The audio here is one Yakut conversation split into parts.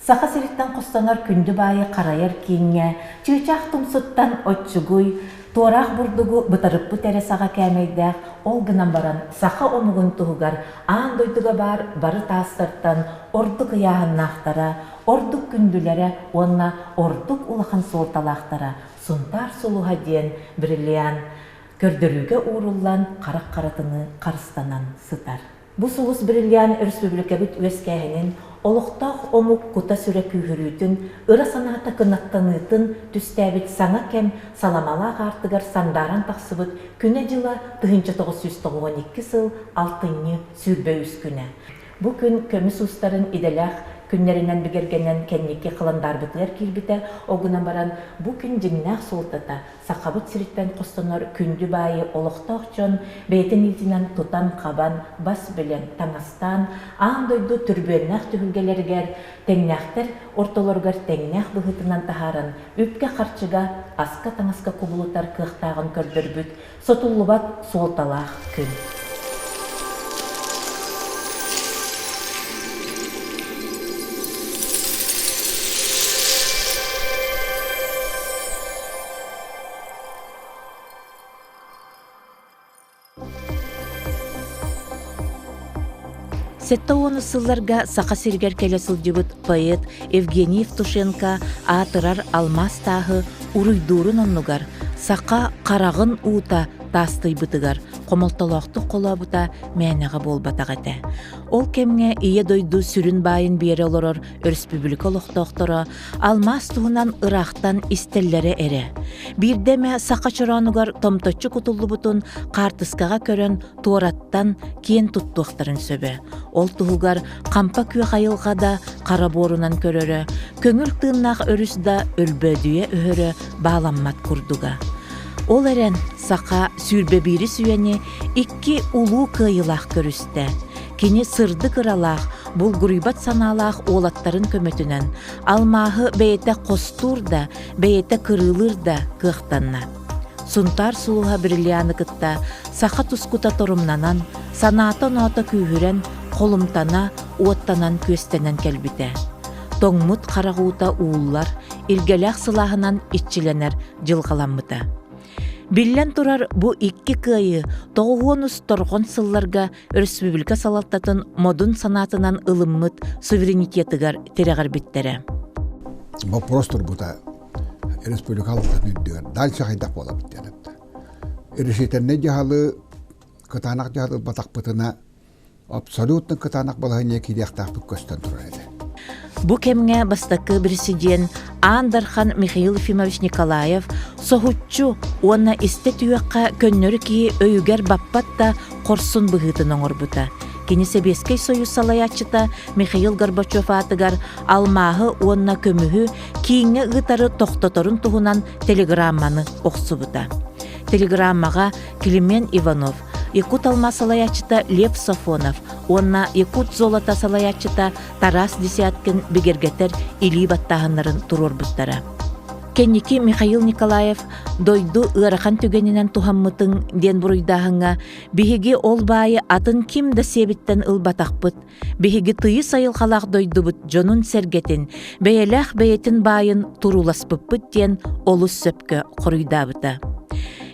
Саха сириттэн хостонор күндү баайы харайар кииҥҥэ чыычаах тумсуттан оччугуй, туораах бурдугу бытарыппыт эрэ саҕа кээмэйдээх, ол гынан баран саха омугун туһугар аан дойдуга баар бары таастартан ордук ыйааһыннаахтара, ордук күндүлэрэ уонна ордук улахан суолталаахтара Сунтаар сулуһа диэн бриллиант көрдөрүүгэ ууруллан харах харатыныы харыстанан сытар. Бу сулус бриллиант өрөспүүбүлүкэбит үөскээһинин, олохтоох омук кута-сүрэ күүһүрүүтүн, ыра санаата кынаттаныытын түстээбит саҥа кэм саламалаах аартыгар сандааран тахсыбыт күнэ-дьыла 1992 сыл алтынньы 23 күнэ. Бу күн көмүс уустарын идэлээх күннэринэн бигэргэнэн кэнники халандаарбытыгар киирбитэ, ол гынан баран бу күн дьиҥнээх суолтата Сахабыт сириттэн хостонор күндү баайы олохтоох дьон бэйэтин илиитинэн тутан-хабан, бас билэн, таҥастаан, аан дойду түрбүөннээх түһүлгэлэригэр тэҥнээхтэр ортолоругар тэҥнээх быһыытынан таһааран, үпкэ-харчыга, аска-таҥаска кубулутар кыахтааҕын көрдөрбүт сотуллубат суолталаах күн. 70 сылларга Саха сиригэр кэлэ сылдьыбыт поэт Евгений Евтушенко аатырар алмаас тааһы уруйдуурун оннугар саха хараҕын уута таастыйбытыгар хомолтолоохтук холообута мээнэҕэ буолбатах этэ. Ол кэмҥэ Ийэ дойду сүрүн баайын биэрэ олорор өрөспүүбүлүкэ олохтоохторо алмаас туһунан ыраахтан истэллэрэ эрэ. Биирдэ эмэ саха чороонугар томточчу кутуллубутун хаартыскаҕа көрөн туораттан киэн туттуохтарын сөбө. Ол туһугар хампа күөх айылҕа да хара буорунан көрөрө, көҥүл тыыннаах өрүс да өлбөөдүйэ өһөрө бааламмат курдуга. Ол эрэн саха 21-с үйэни икки улуу кыайыылаах көрүстэ. Кини сырдык ыралаах, булгуруйбат санаалаах уолаттарын көмөтүнэн алмааһы бэйэтэ хостуур да, бэйэтэ кырыылыыр да кыахтанна. Сунтаар сулуһа бриллианы кытта саха тускута торумнанан, санаата-оноото күүһүрэн, холумтана, уоттанан-күөстэнэн кэлбитэ. Тоҥмут харах уута ууллар, илгэлээх сылааһынан иччилэнэр дьылҕаламмыта. Биллэн турар, бу икки кыайыы 90 торҕон сылларга өрөспүүбүлүкэ салалтатын модун санаатынан ылыммыт суверенитетыгар тирэҕирбиттэрэ. Вопрос турбута республика салалтатын үрдүгэр дальше хайдах буолабыт диэн эттэ. Решительнай дьаһалы кытаанах дьаһалы ылбатахпытына абсолютно кытаанах балаһыанньа киириэхтээхпит көстөн турар этэ. Бу кэмҥэ бастакы президент Аан Дархан Михаил Ефимович Николаев соһуччу уонна истэ түһүөххэ көннөрү киһи өйүгэр баппат да хорсун быһыытын оҥорбута. Кини Сэбиэскэй Союз салайааччыта Михаил Горбачев аатыгар алмааһы уонна көмүһү кииҥҥэ ыытары тохтоторун туһунан телеграмманы охсубута. Телеграммаҕа Климент Иванов, Якут алмаас салайааччыта Лев Сафонов уонна Якут золото салайааччыта Тарас Десяткин бигэргэтэр илии баттааһыннарын туруорбуттара. Кэнники Михаил Николаев дойду ыарахан түгэнинэн туһаммытыҥ диэн буруйдааһыҥҥа биһиги ол баайы атын ким да сиэбиттэн ылбатахпыт, биһиги тыйыс айылҕалаах дойдубут дьонун-сэргэтин, бэйэлээх бэйэтин баайын турууласпыппыт диэн олус сөпкө хоруйдаабыта.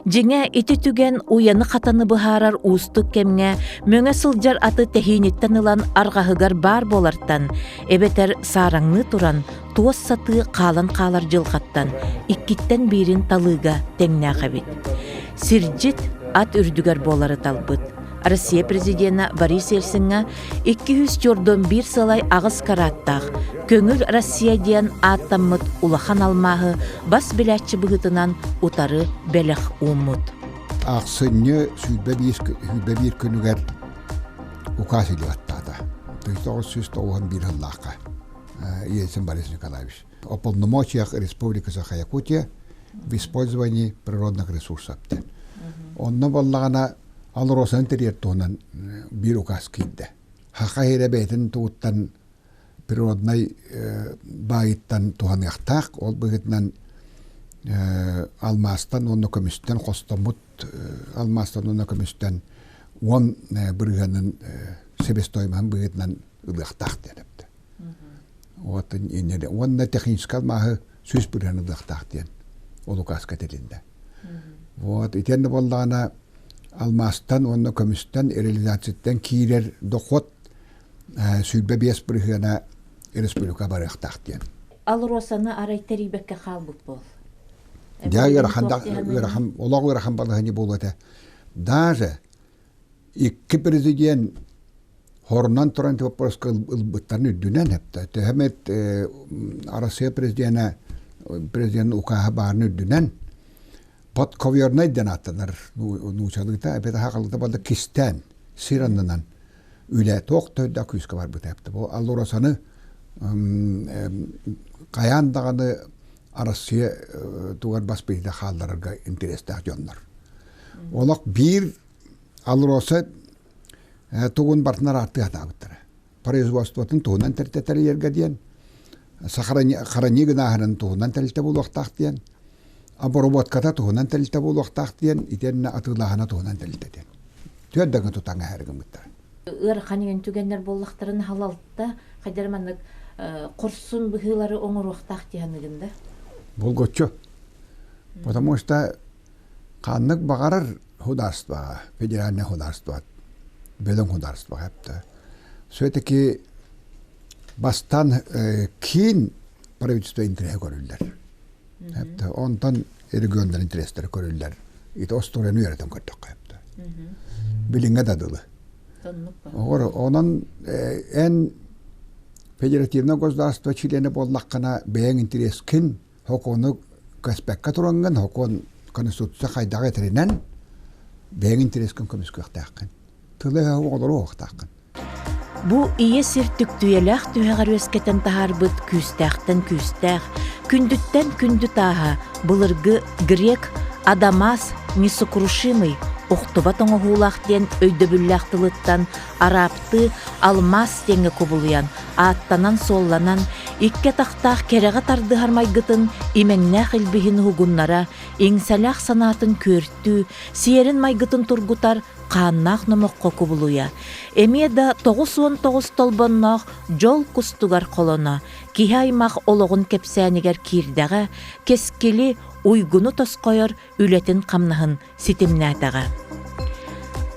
Дьиҥэ, ити түгэн уйаны-хатаны быһаарар уустук кэмҥэ мөҥө сылдьар аты тэһииниттэн ылан арҕаһыгар баар буолартан, эбэтэр саараҥныы туран туос сатыы хаалан хаалар дьылҕаттан иккиттэн биирин талыыга тэҥнээх эбит. Сирдьит ат үрдүгэр буолары талбыт. Россия президенэ Борис Ельциҥҥа 241 сылай аҕыс карааттаах «Көҥүл Россия» диэн ааттаммыт улахан алмааһы бас билээччи быһыытынан утары бэлэх ууммут. Ахсынньы 21 күнүгэр указ илии баттаата. 1991 сыллаахха Ельцин Борис Николаевич. О полномочиях Республики Саха-Якутия в использовании природных ресурсов диэн. Онно буоллаҕына АЛРОСАны тэрийэр туһунан биир указ киирдэ. Саха сирэ бэйэтин тугуттан природнай баайыттан туһаныахтаах. Ол быһыытынан алмаастан уонна көмүстэн хостоммут алмаастан уонна көмүстэн 10 бырыһыанын себестоимоһын быһыытынан ылыахтаах диэн эптэ. Вот уонна техническай алмааһы 100% ылыахтаах диэн ол укааска этилиннэ. Вот итиэннэ буоллаҕына алмаастан уонна көмүстэн реализацияттан киирэр дохуот 25 бырыһыана республика барыахтаах диэн. Алросаны арай тэрийбэккэ хаалбыт буол. Дьэ ыарахан ыарахан олох ыарахан балаһыанньа буолуо этэ. Даже икки президент хорунан туран вопроска ылбыттарын үрдүнэн эптэ. Төһө эмит Арассыыйа президенэ президент укааһа баарын үрдүнэн подковернай диэн ааттанар нуучалыыта эбэтэ хахалыта балда кистээн сир аннынан үлэ туох да үрдээх күүскэ барбыта эптэ. Бу Аллурасаны хайаан даҕаны Арассыыйа тугар бас билиитэ хаалларарга интэриэстээх дьоннор. Олох биир Алроса тугун барытын араартыы сатаабыттара. Производствотын туһунан тэрилтэ тэрийэргэ диэн, хранение гынааһынын туһунан тэрилтэ буолуохтаах диэн, обработката туһунан тэрилтэ буолуохтаах диэн, итиэннэ атыылааһына туһунан тэрилтэ диэн. Түөрт да тутан эһэр гыммыттара. Ыарахан иҥэн түгэннэр буоллахтарын халалта хайдары маннык хорсун быһыылары оҥоруохтаах диһаныгын да? Булгуччу. Потому что ханнык баҕарар государствоҕа, федеральнай государство, бөдөҥ государствоҕа эптэ. Все-таки бастаан киин правительство интэриэһэ көрүллэр. Эптэ онтон регионнар интэриэстэрэ көрүллэр. Ити остуоруйаны үөрэтэн көрдөххө эптэ. Билиҥҥэ да дылы. Онон эн федеративнай государство чилиэнэ буоллаххына бэйэҥ интэриэскин Хокуону көспөккө тураҥҥын, хокуон Конституция хайдаҕа этэринэн бэйэҥ интэриэскин көмүскүөхтээххин. Тылы-өһү оҕолору уохтааххын. Бу ийэ сир түктүйэлээх түһэҕэр үөскэтэн таһаарбыт күүстээхтэн күүстээх, күндүттэн күндү тааһа былыргы грек Адамас несокрушимый охтубат оҥоһуулаах диэн өйдөбүллээх тылыттан араабтыы алмаас диэҥҥэ кубулуйан, ааттанан-суолланан, икки атахтаах кэрэҕэ тардыһар майгытын имэҥнээх илбиһин уһугуннара, иҥсэлээх санаатын күөртүү, сиэрин майгытын тургутар хааннаах номоххо кубулуйа, эмиэ да 99 толбонноох дьол кустугар холоно, киһи аймах олоҕун кэпсээнигэр киирдэҕэ, кэскили, уйгуну тосхойор үлэтин-хамнаһын ситимнээтэҕэ.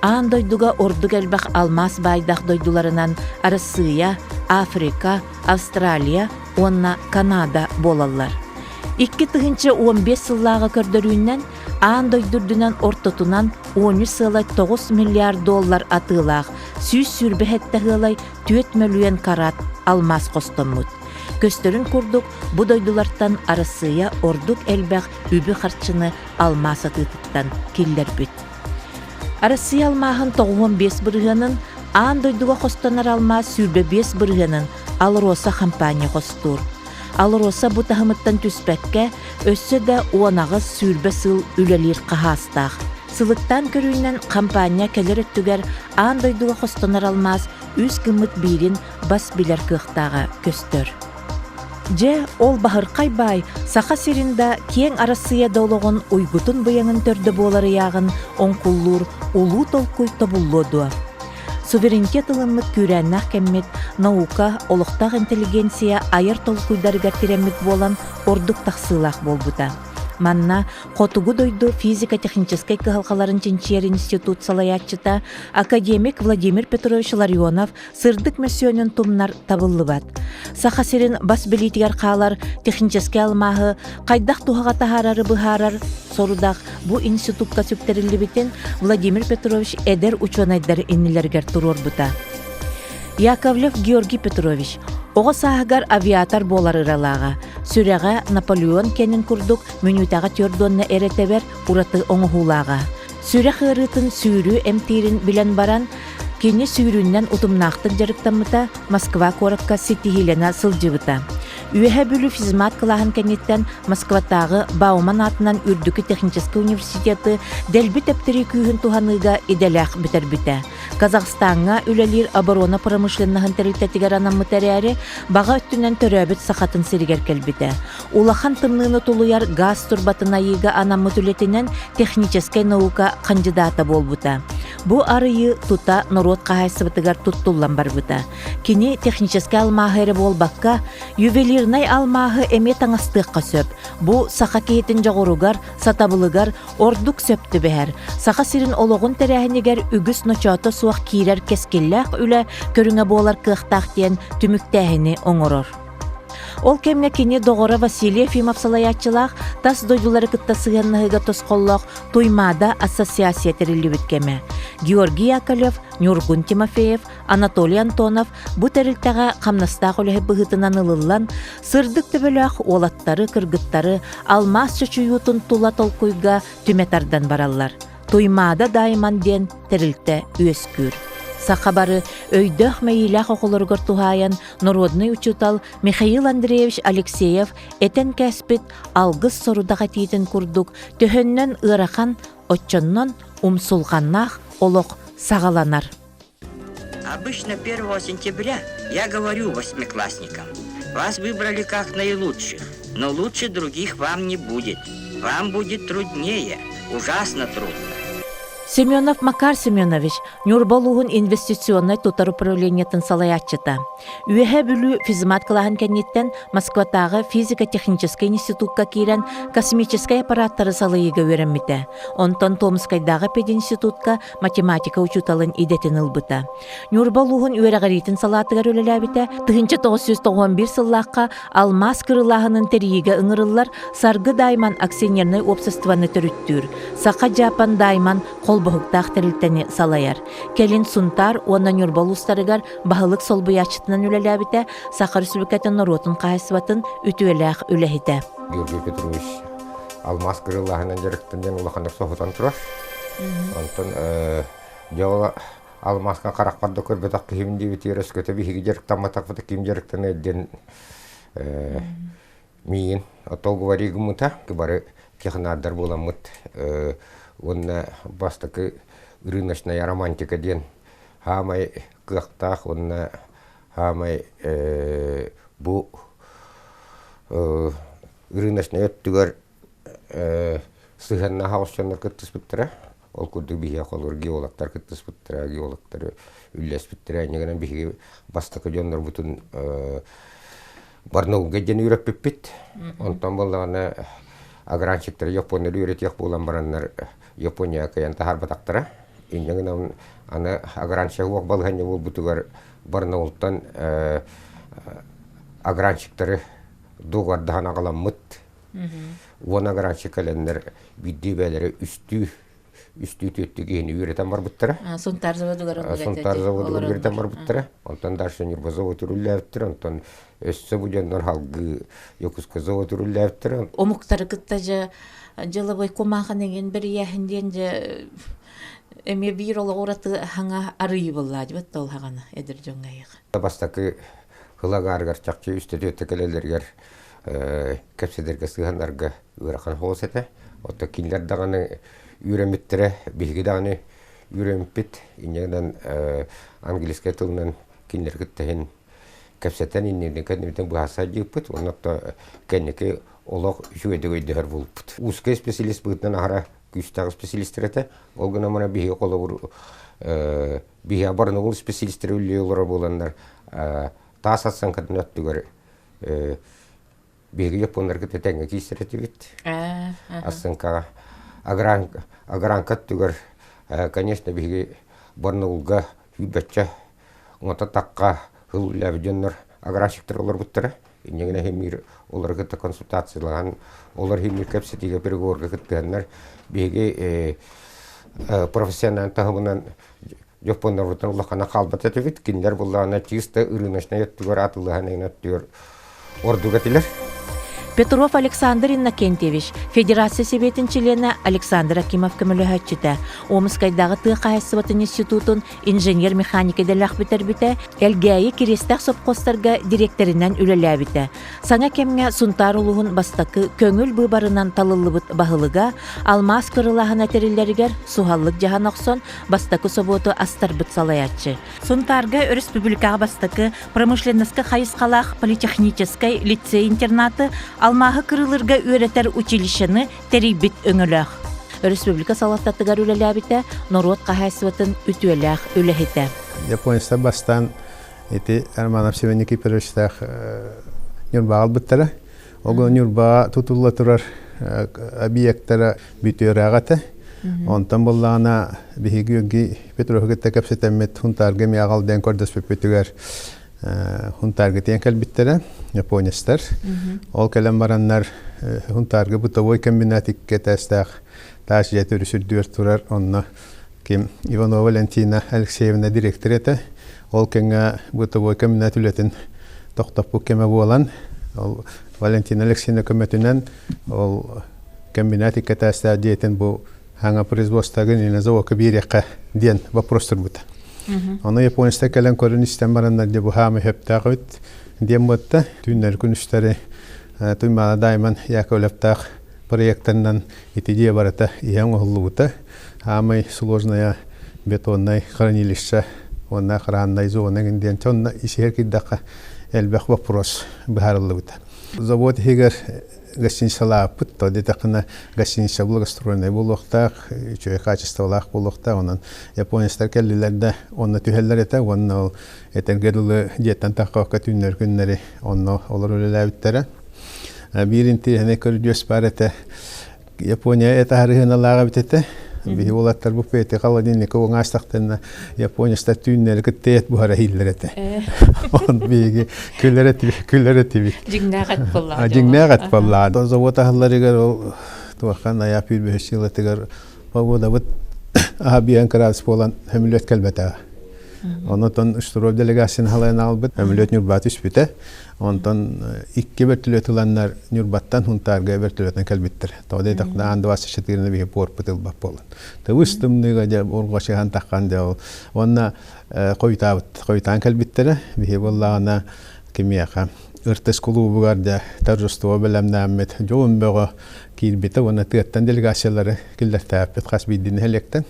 Аан дойдуга ордук элбэх алмаас баайдаах дойдуларынан Арассыыйа, Африка, Австралия уонна Канада буолаллар. 2015 сыллааҕы көрдөрүүнэн аан дойду үрдүнэн ортотунан 13,9 миллиард доллар атыылаах 127 ыалай 4 мөлүйүөн карат алмаас хостоммут. Көстөрүн курдук, бу дойдулартан Арассыыйа ордук элбэх үбү-харчыны алмаас атыытыттан киллэрбит. Россия алмааһын 95 бырыһыанын, аан дойдуга хостонор алмаас 25 бырыһыанын АЛРОСА хампаанньа хостуур. АЛРОСА бу таһымыттан түспэккэ, өссө да 18-сүүрбэ сыл үлэлиир хаһаастаах. Сылыктаан көрүүнэн хампаанньа кэлэр өттүгэр аан дойдуга хостонор алмаас үс гыммыт биирин бас билэр кыахтааҕа көстөр. Дьэ, ол баһырхай баай Саха сирин да, киэҥ Арассыыйа да олоҕун уйгутун-быйаҥын төрдө буолар ыйааҕын оҥкуллуур улуу толкуй тобуллуо дуо? Суверенитет ылыммыт күүрээннээх кэммит наука, олохтоох интеллигенция айар толкуйдарыгар тирэммит буолан ордук тахсыылаах буолбута. Манна Хотугу дойду физико-техническэй кыһалҕаларын чинчийэр институт салайааччыта академик Владимир Петрович Ларионов сырдык мөссүөнүн тумнар табыллыбат. Саха сирин бас билиитигэр хаалар техническэй алмааһы хайдах туһаҕа таһаарары быһаарар сорудах бу институкка сүктэриллибитин Владимир Петрович эдэр учуонайдар иннилэригэр туруорбута. Яковлев Георгий Петрович оҕо сааһыгар авиатор буолар ыралааҕа. Сүрэҕэ Наполеон кэнин курдук мүнүүтэҕэ түөрт эрэ тэбэр ураты оҥоһуулааҕа. Сүрэх ыарыытын сүүрүү эмтиирин билэн баран, кини сүүрүүнэн утумнаахтык дьарыктаммыта, Москва куоракка ситиһиилэнэ сылдьыбыта. Үөһээ Бүлүү физмат кылааһын кэнниттэн Москватааҕы Бауман аатынан Үрдүкү техническэй университеты дэлби тэптэрии күүһүн туһаныыга идэлээх бүтэрбитэ. Казахстаҥҥа үлэлиир оборона промышленноһын тэрилтэтигэр анаммыта эрээри, баҕа өттүнэн төрөөбүт Сахатын сиригэр кэлбитэ. Улахан тымныыны тулуйар гаас турбатын айыыга анаммыт үлэтинэн техническэй наука хандьыдаата буолбута. Бу арыйыы тута норуот хаһаайыстыбатыгар туттуллан барбыта. Кини техническэй алмааһы эрэ буолбакка, ювелирнай алмааһы эмиэ таҥастыахха сөп. Бу саха киһитин дьоҕуругар, сатабылыгар ордук сөп түбэһэр. Саха сирин олоҕун тэрээһинигэр үгүс ночоото суох киирэр кэскиллээх үлэ көрүҥэ буолар кыахтаах диэн түмүктээһини оҥорор. Ол кэмҥэ кини доҕоро Василий Ефимов салайааччылаах тас дойдулары кытта сыһыаннаһыыга тосхоллоох Туймаада ассоциация тэриллибит кэмэ. Георгий Яковлев, Ньургун Тимофеев, Анатолий Антонов бу тэрилтэҕэ хамнастаах үлэһит быһыытынан ылыллан, сырдык төбөлөөх уолаттары, кыргыттары алмаас чочуйуутун тула толкуйга түмэ тардан бараллар. Туймаада Дайман диэн тэрилтэ үөскүүр. Саха бары өйдөөх-мэйиилээх оҕолоругар туһаайан народнай учуутал Михаил Андреевич Алексеев этэн кээспит алгыс сорудах этиитин курдук төһөннөн ыарахан, оччоннон умсулҕаннаах олох саҕаланар. Обычно 1 сентября я говорю восьмиклассникам, вас выбрали как наилучших, но лучше других вам не будет. Вам будет труднее, ужасно трудно. Семенов Макар Семенович Ньурба улууһун инвестиционнай тутар управлениетын салайааччыта. Үөһээ Бүлүү физмат кылааһын кэнниттэн Москватааҕы физико-техническэй институкка киирэн космическай аппараттары салайыыга үөрэммитэ. Онтон Томскайдааҕы пединститутка математика учууталын идэтин ылбыта. Ньурба улууһун үөрэҕириитин салаатыгар үлэлээбитэ. 1991 сыллаахха алмаас кырылааһынын тэрийиигэ ыҥырыллар Саргы Дайман акционернай уопсастыбаны төрүттүүр, Саха Дьаапан Дайман холбоһуктаах тэрилтэни салайар. Кэлин Сунтаар уонна Ньурба улуустарыгар баһылык солбуйааччытынан үлэлээбитэ, Саха Республикатын норуотун хаһаайыстыбатын үтүөлээх үлэһитэ. Георгий Петрович алмаас кырыылааһынан дьарыктан диэн улаханнык соһутан турар. Онтон дьэ ол алмааска харахпар да көрбөтөх киһибин диэбитигэр өскөтө биһиги дьарыктамматахпыта ким дьарыктаныа диэн миигин толгубарыы гыммыта бары технардар буоламмыт уонна бастакы рыночная романтика диэн хаамай кыахтаах уонна хаамай бу рыночнай өттүгэр сыһыаннаах оҕус дьоннор кыттыспыттара. Ол курдук биһиэхэ олор геологтар кыттыспыттара, геологтары үллэспиттэрэ. Инньэ гынан биһиги бастакы дьоннорбутун Барнаулга диэн үөрэппиппит. Онтон буоллаҕына агранщиктары японнары үөрэтиэх буолан бараннар Японияҕа кыайан таһаарбатахтара. Инньэ гынан аны агранщик уох балаһыанньа буолбутугар Барнаултан агранщиктары дуогардаһан аҕаламмыт Уон агранщик кэлэннэр биирдии бэйэлэрэ үстүү үстүү түөртүү киһини үөрэтэн барбыттара. Сунтаар заводугар Сунтаар заводугар үөрэтэн барбыттара. Онтон дальше Ньурба завод үрүллээбиттэр, онтон өссө бу дьоннор халгыы Якутскай завод үрүллээбиттэр. Омуктары кытта дьэ дьылабай кумаахан эҥин бэрийээһин диэн дьэ эмиэ биир олоҕу ураты хаҥа арыйыы буоллаа дибэт ол хаҕана эдэр дьоҥҥо айах. Бастакы хылагаарыгар чахчы үстэ түөртэ кэлэллэригэр кэпсэтэргэ сыһанарга ыарахан соҕус этэ. Оттон кинилэр даҕаны үөрэммиттэрэ, биһиги даҕаны үөрэммиппит. Инньэ гынан английскай тылынан кинилэри кытта иһин кэпсэтэн иннинэ кэннибитин быһаарса сылдьыбыппыт. Уонна оттон кэнники олох үчүгэйдик өйдөһөр буолбуппут. Узкай специалист быһыытынан аһара күүстээх специалистэр этэ. Ол гынан баран биһиги холобур биһиги барногул специалистэрэ үлэлии олорор буоланнар таас ацанкатын өттүгэр биһиги японнарга тэҥҥэ киирсэр этибит. Ассыҥкаҕа агранка өттүгэр конечно биһиги Барнаулга сүүрбэччэ уонта тахха сыл үлэлээбит дьоннор аграрщиктар олорбуттара. Инньэ гынан иһин олору кытта консультациялаһан, олор иһин кэпсэтиигэ переговорга кыттыһаннар биһиги профессиональнай таһымынан Дьоппуоннарбыттан улахана хаалбат этибит. Кинилэр буллаҕына чисто рыночнай өттүгэр атыылаһан өттүгэр ордук этилэр. Петров Александр Иннокентьевич, Федерация Сэбиэтин чилиэнэ Александр Акимов көмөлөһөөччүтэ, Омскайдааҕы тыа хаһаайыстыбатын институтун инженер-механик идэлээх бүтэрбитэ, Элгээйи Кириэстээх сопхуостарга дириэктэринэн үлэлээбитэ. Саҥа кэмҥэ Сунтаар улууһун бастакы көҥүл быыбарынан талыллыбыт баһылыга алмаас кырылааһына тэриллэригэр суһаллык дьаһан охсон бастакы собуоту астарбыт салайааччы. Сунтаарга өрөспүүбүлүкэҕэ бастакы промышленноска хайысхалаах политехническай лицей-интернаты алмааһы кырыылырга үөрэтэр училищены тэрийбит өҥөлөөх. Республика салалтатыгар үлэлээбитэ, норуот хаһаайыстыбатын үтүөлээх үлэһитэ. Японецтар бастаан ити Романов Семен Никифоровичтаах Ньурбаҕа ылбыттара. Ол Ньурбаҕа тутулла турар объектара бүтүөрээҕэ этэ. Онтон буоллаҕына биһиги Георгий Петровы кытта кэпсэтэммит Хунтаарга эмиэ аҕал диэн көрдөспүппүтүгэр Хунтаарга тиийэн кэлбиттэрэ японецтар. Ол кэлэн бараннар Хунтаарга бытовой комбинат икки этээстээх таас дьиэ төрүс үрдүгэр турар. Онно ким Иванова Валентина Алексеевна директор этэ. Ол кэмҥэ бытовой комбинат үлэтин тохтоппут кэмэ буолан, ол Валентина Алексеевна көмөтүнэн ол комбинат икки этээстээх дьиэтин бу хаҥа производствоҕа или заводка биэриэххэ диэн вопрос турбута. Ону японецтар кэлэн көрөн истэн бараннар дьэ бу хаамы сөптөөх эбит диэн буотта. Түүннэри күнүстэри Туймаана Дайман Яковлевтаах проектарынан ити дьиэ барыта иһэ оҥоһуллубута. Аамай сложная бетоннай хранилище уонна охраннай зона диэн онно исиһэр киирдэххэ элбэх вопрос быһаарыллыбыта. Завод иһигэр гостиницалааппыт, то диэтэххинэ гостиница благоустроенная буолуохтаах, үчүгэй качестволаах буолуохтаах. Онон японецтар кэллилэр да онно түһэллэр этэ уонна ол этэргэ дылы дьиэттэн таххакка түүннэр күннэри онно олор үлэлээбиттэрэ. Биир интириэһинэй көрүдьүөс баар этэ. Япония эт аһарыһыналаах эбит этэ. Биһи уолаттарбыт бэйэтэ холодильникка уҥаастахтарына японецтар түүннэри кытта эт буһара иһиллэр этэ. Он биһиги күлэр этибит, күлэр этибит. Дьиҥнээх эт буоллаҕа. Дьиҥнээх эт буоллаҕа. Завод аһылларыгар ол туоххан айаап үүрбэһис сылатыгар погодабыт аһа биэн кыраас буолан хөмүлүөт кэлбэтэҕэ. Онотон Штуров делегацияны халайан аҕалбыт, хөмүлүөт Ньурбаа түспүтэ. Онтон икки вертолет ыланнар Ньурбаттан Хунтаарга вертолетынан кэлбиттэр. Тоҕо диэтэххинэ аан 24 биһи пуорпут ылбат буолан. Тыбыс тымныыга дьэ урҕачыһан таххан дьэ ол. Уонна хойутаабыт хойутаан кэлбиттэрэ. Биһи буоллаҕына кимиэхэ Ыртыс кулуубугар дьэ торжество бэлэмнээммит дьон бөҕө киирбитэ уонна тыаттан делегациялары киллэртээппит хас биирдии нэһилиэктэн.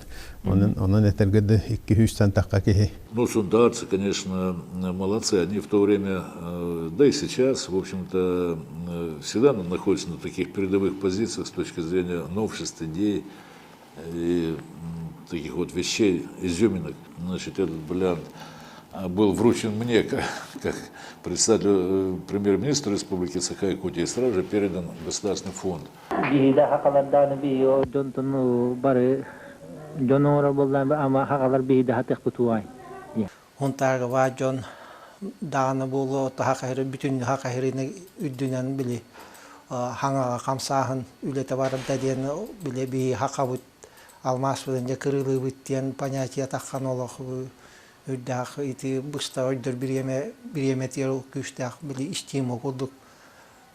Онон онон этэргэ да икки сүүстэн тахха киһи Ну, сунтаарцы, конечно, молодцы. Они в то время, да и сейчас, в общем-то, всегда находятся на таких передовых позициях с точки зрения новшеств, идей и таких вот вещей, изюминок. Значит, этот бриллиант был вручен мне как, как председателю премьер-министра Республики Саха-Якутия и сразу же передан в Государственный фонд. Биһиги хакалардааны биһи дьонтон бары дьон оҥорор буоллаан ама хакалар биһиги хатыахпыт уай. Хунтаарга дьон даҕаны буолуо таһа бүтүн хахаһырыны үрдүнэн били хаҥаҕа хамсааһын үлэтэ барда диэн били биһи хахабыт алмааспытын дьэ кырыылыыбыт диэн понятие таххан олох үрдээх ити быста өйдөр бириэмэ бириэмэтигэр күүстээх били истиимо курдук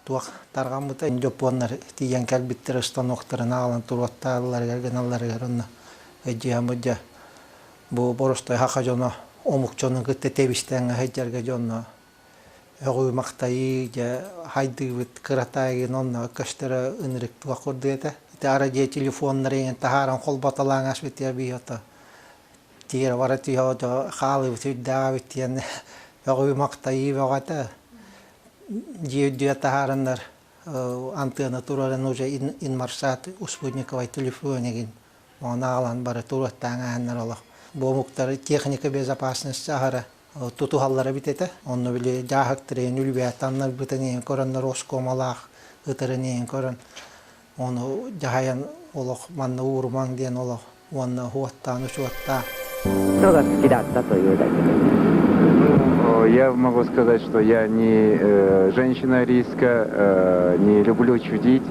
туох тарҕаммыта дьоппуоннар тиийэн кэлбиттэр станоктарын аҕалан туруоттаалларыгар гыналларыгар онно өйдьүһэммит дьэ бу боростой саха дьоно омук дьонун кытта тэбистэҥҥэ сылдьарга дьонно өҕүү-махтайыы дьэ хайдыыбыт кыратаайын онно көстөрө ынырык туох курдук этэ ити ара дьиэ телефоннары иҥин таһааран холботолаан аспытыгар биһиото тиэрэ бара түһэ хаалыбыт үрдээх эбит диэн өҕүү-махтайыы бөҕө этэ дьиэ үрдүгэр таһаараннар антыана турарын уже инмаршат спутниковай телефонигин ону аҕалан бары туруоттаан ааһаннар олох бу омуктары техника безопасности аһара тутуһаллара эбит этэ онно били дьааһыктарын үлүбэт аннарбытын иһин көрөннөр оскуомалаах ытарын иһин көрөн ону дьаһайан олох манна уурумаҥ диэн олох уонна уоттаан учуоттаа Я могу сказать, что я не женщина риска, не люблю чудить.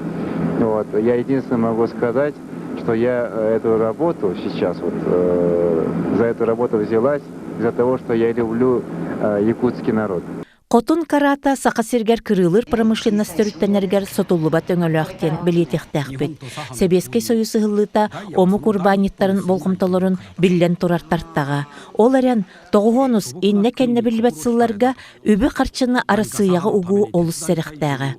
Вот. Я единственное могу сказать, что я эту работу сейчас, вот, за эту работу взялась из-за того, что я люблю якутский народ. Хотун Карата Саха сиригэр кырыылыыр промышленность төрүттэнэригэр сотуллубат өҥөлөөх диэн бэлиэтиэхтээхпит. Сэбиэскэй Союз ыһыллыыта омук урбаанньыттарын болҕомтолорун биллэн турар тартаҕа. Ол эрэн, тоҕуһуонус иннэ-кэннэ биллибэт сылларга үбү-харчыны Арассыыйаҕа угуу олус сэрэхтээҕэ.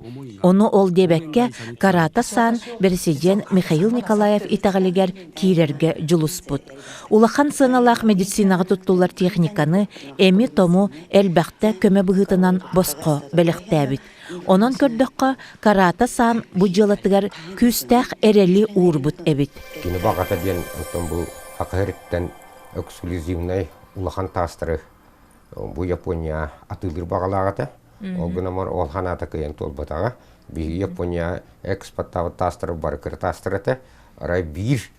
Ону ол диэбэккэ, Карата Сан бэрэсидьиэн Михаил Николаев итэҕэлигэр киирэргэ дьулуспут. Улахан сыаналаах медицинаҕа туттуллар техниканы, эми-тому элбэхтэ көмө быһыытынан босхо бэлэхтээбит. Онон көрдөххө, Карата Сан бу дьыалатыгар күүстээх эрэли уурбут эбит. Кини баҕата диэн оттон бу Хакаһыриттан эксклюзивнай улахан таастары бу Япония атыылыыр баҕалаах этэ. Ол гынан ол ханаата кыайан туолбатаҕа. Биһиги Япония экспорттаабыт таастары бары кыра таастар этэ. Арай биир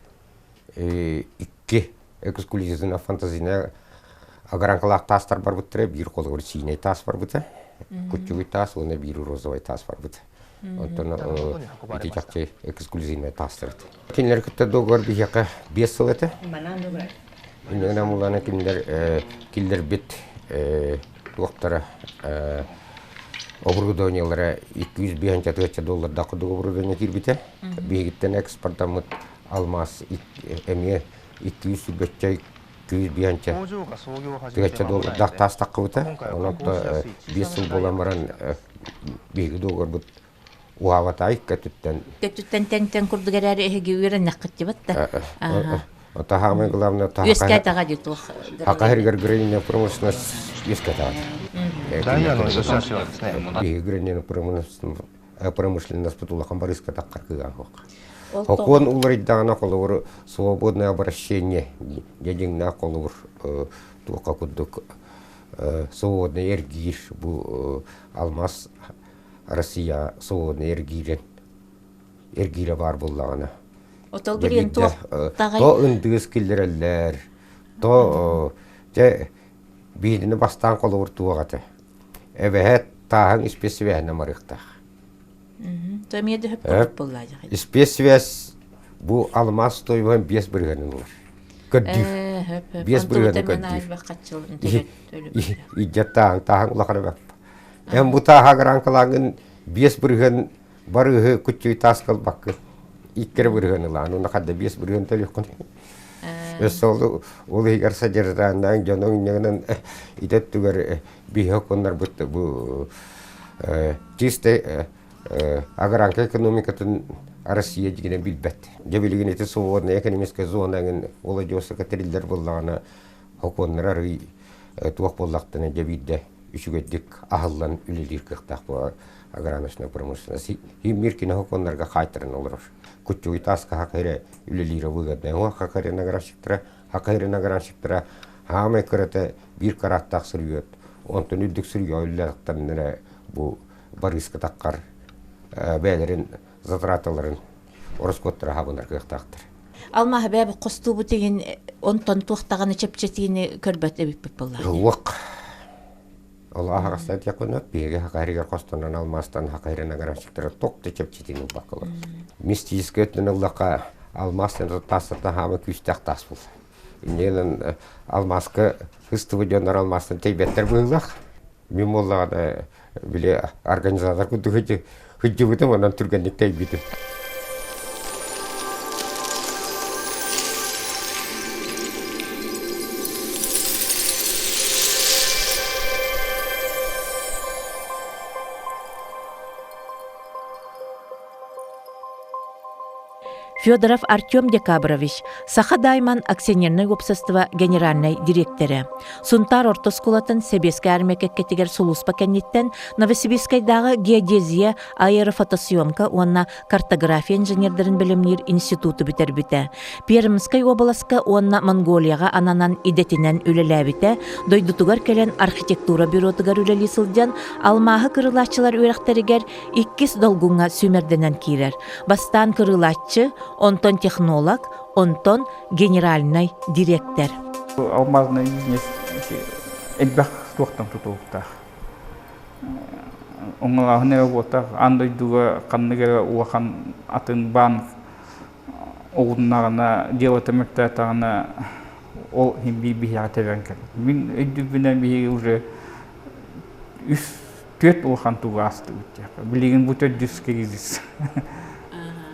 икки эксклюзивная фантазийная огранкалаах таастар барбыттара, биир холобур сиинэй таас барбыта, куччугуй таас уонна биир розовай таас барбыта. Онтон ити чахчы эксклюзивный таастар этэ. Кинилэр кытта договор биһиэхэ 5 сыл этэ. Иннигинэн муллана кинилэр киллэрбит туохтара оборудованиелара 205 тыһыынча доллардаах курдук оборудование киирбитэ. Биһигиттэн экспорттаммыт алмаас эмиэ 220 205 тыһыынча доллардаах таас таххыбыта. Онон 5 сыл буолан баран биһиги договорбут уһаабата көтүттэн Көтүттэн тэҥ-тэҥ курдук эрээри эһиги үөрэннэххит дибат да. Таһаамай главное Үөскэтэҕэ дии туох. Хакаһыргар гранильная промышленность үөскэтэҕэ. Биһиги гранильная промышленность улахан барыска таххар кыаҕа суох. Хокуон уларыйдаҕына холобур свободное обращение дьиҥнээх холобур туохха курдук свободный эргиир бу алмаз Россия свободный эргиирин эргиирэ баар буоллаҕына Отол билигин туох то ындыыс киллэрэллэр то дьэ биирини бастаан холобур туох этэ эбэһээт тааһыҥ испиэс-сибээһинэн барыахтаах. То эмиэ да хөп буоллаа Испиэс-сибээс бу алмаас тойуһан 5 бырыһыанын ылар. Көрдүүр. 5 бырыһыаны көрдүүр. Идьэт тааһыҥ тааһыҥ улахан эбэп. Эн бу тааһа гранкалааҥын 5 бырыһыан барыыһы куччуй таас кылбаккын. 2 бырыһыан ылаан, уна хадда 5 бырыһыан төлүөххүн. Өссө ол ол иһигэр содержаниең дьонуҥ инньэгинэн ити өттүгэр биһи окуннарбыт бу чисто агранка экономикатын Россия дьигинэ билбэт. Дьэ билигин ити свободная экономическая зона эҥин Владивостока тэриллэр буоллаҕына хокуоннар арый туох буоллахтана дьэ биирдэ үчүгэйдик аһыллан үлэлиир кыахтаах буолар аграночная промышленность. Мир кино хокуоннарга хаайтаран олорор. Куччугуй тааска хакайра үлэлиирэ выгодно. О хакайра наградчиктара, хакайра наградчиктара хаамай кырата биир карааттаах сырыйыат. Онтон үрдүк сырыйа үллэхтэрин эрэ бу барыыска таххар бэйэлэрин затраталарын ороскуоттара хабынар кыахтаахтар. Алмааһы бэйэ хостуубут иһин онтон туохтаҕаны чэпчэтиини көрбөт эбиппит буоллаҕа. Уох. Ол аһаҕастан этиэххинэ, биһиги хакайрыгар хостонон алмаастан хакайрын аграмщиктара ток да чэпчэтиини ылбаккалар. Мистическэй өттүн ыллахха, алмаас таассаттан хаама күүстээх таас буолла. Иннинэн алмааска ыстыбыт дьоннор алмаастан тэйбэттэр быһыылаах. Мин буоллаҕына били организатор курдук сылдьыбытым, онон түргэнник тэйбитим. Федоров Артем Декабрович, Саха Дайман акционернай уопсастыба генеральнай дириэктэрэ. Сунтаар орто оскуолатын Сэбиэскэй армия кэккэтигэр сулууспа кэнниттэн Новосибирскайдааҕы геодезия, аэрофотосъемка уонна картография инженердэрин бэлэмниир институту бүтэрбитэ. Пермскай уобаласка уонна Монголияҕа ананан идэтинэн үлэлээбитэ, дойдутугар кэлэн архитектура бюротугар үлэлии сылдьан, алмааһы кырыылааччылар үөрэхтэригэр иккис долгуҥҥа сүүмэрдэнэн киирэр. Бастаан кырыылааччы, онтон технолог, онтон генеральнай дириэктэр. Алмазный бизнес элбэх туохтан тутулуктаах. Оҥолооһун эрэ буолтах, аан дойдуга ханнык эрэ улахан атын банк оҕуннаҕына, дело мөлтөөтөҕүнэ ол иһин биир биһиэхэ тэбэн кэлэр. Мин өйдүүрбүнэн биһиги уже үс түөрт улахан тугу аастыбыт диэххэ. Билигин бу төрдүс кризис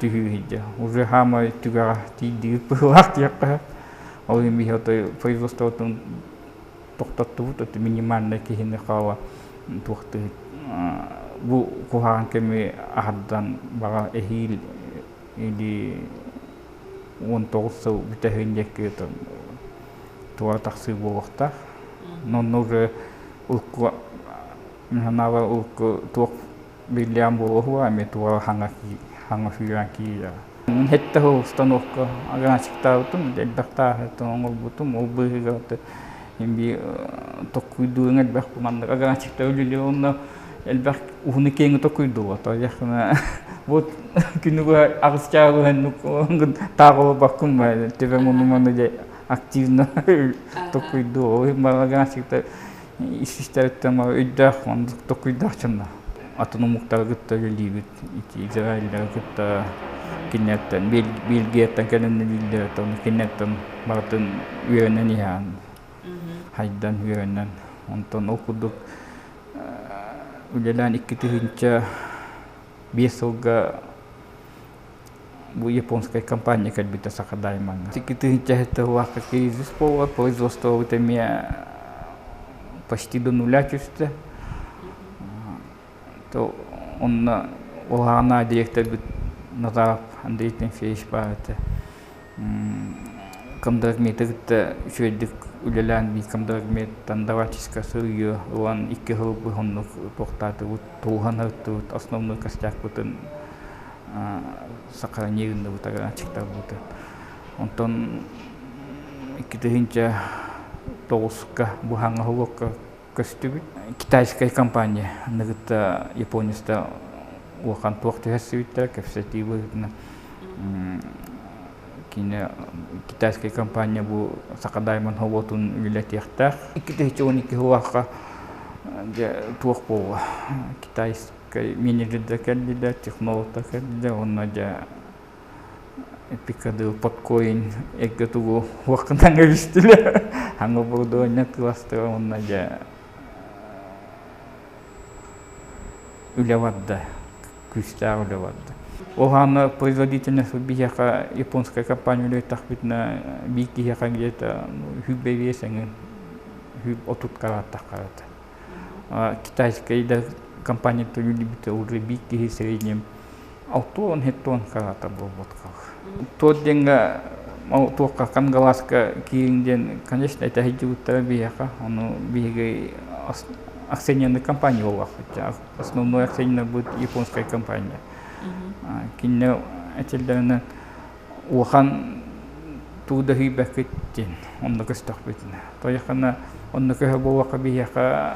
түһүү иһийдэ. Уже хаамай түгэҕэ тиийдигит быһыылаах диэххэ. Ол иһин биһи отой производствотын тохтоттубут, это минимальный киһини хаала туохтыы бу куһаҕан кэми аһардан баҕа эһиил или 19 сыл бүтэһин диэки туора тахсыы буолуохтаах. Но онно уже урукку санаабар урукку туох Биллээн буолуо эмиэ туора хаҥа хаҥа сүүрэн киирэр. Хэттэ установка аграчиктаабытым, элбэх тааһы оҥорбутум. Ол быыһыгар биир токкуйдууруҥ элбэх маннык аграчиктар үлэлиир уонна элбэх уһуну киэҥи токкуйдуулар. Тоҕо вот күнү быһа аҕыс чааһы быһа таах олорбоккун ба төбөм ону-маны дьэ активно токкуйдуу. Ол иһин аграчиктар ис-истэриттэн өйдөөх, оннук токкуйдаах дьоннор. Атын омуктары кытта үлэлиибит. Ити Израильдары кытта кинилэртэн Бельгияттан кэлэн үлэлииллэр ону кинилэртэн барытын үөрэнэн иһэҕин. Хайдан үөрэнэн. Онтон ол курдук үлэлээн 2005 сылга бу японскай компания кэлбитэ Саха Даймаҥҥа. 2007 сыллаахха кризис буолла, производствобыт эмиэ почти до нуля түстэ. То онно улахан директорбыт Назаров Андрей Тимофеевич баар этэ. Комдрагметы кытта үчүгэйдик үлэлээн биир комдрагметтан даваческа сырыйыы ылан икки сыл оннук туохтаатыбыт, тууһан ырыттыбыт основной костякпытын сохранение гынныбыт аччыктарбыты. Онтон 2009-ка бу хаҥа уһулукка көстүбүт. Китайскай компания аныгыта японецта улахан туох түһэрсибиттэрэ кэпсэтии быһыытынан кини китайскай компания бу Саха Даймон собуотун үлэлэтиэхтээх. 2012 сыллаахха дьэ туох буолла китайскай менеджердэр кэллилэр, технологтар кэллилэр уонна дьэ Пикадыл подкоин эргэ тугу уоххунан эбистилэр. Хаҥа оборудование атыыластыга уонна дьэ үлэ барда, күүстээх үлэ барда. Ол хаана производительность биһиэхэ японская компания үлэлэттэхпитинэ биир киһиэхэ где-то сүүрбэ биэс эҥин 30 карааттахха Китайскай да компания үлэлиибитэ уже биир киһи среднем 60 хеттон карата буолбут Туот диэҥҥэ туохха Кангаласка киириҥ диэн, конечно, этэһийдибиттэрэ биһиэхэ. Ону биһиги акционерный компания буоллахпыт. Основной акционер будет японская компания. Кинилэр этэллэринэн улахан тугу да үүйбэккит диэн онно көстөхпүтүнэ. Тойоххуна онно көһө буолуохха биһиэхэ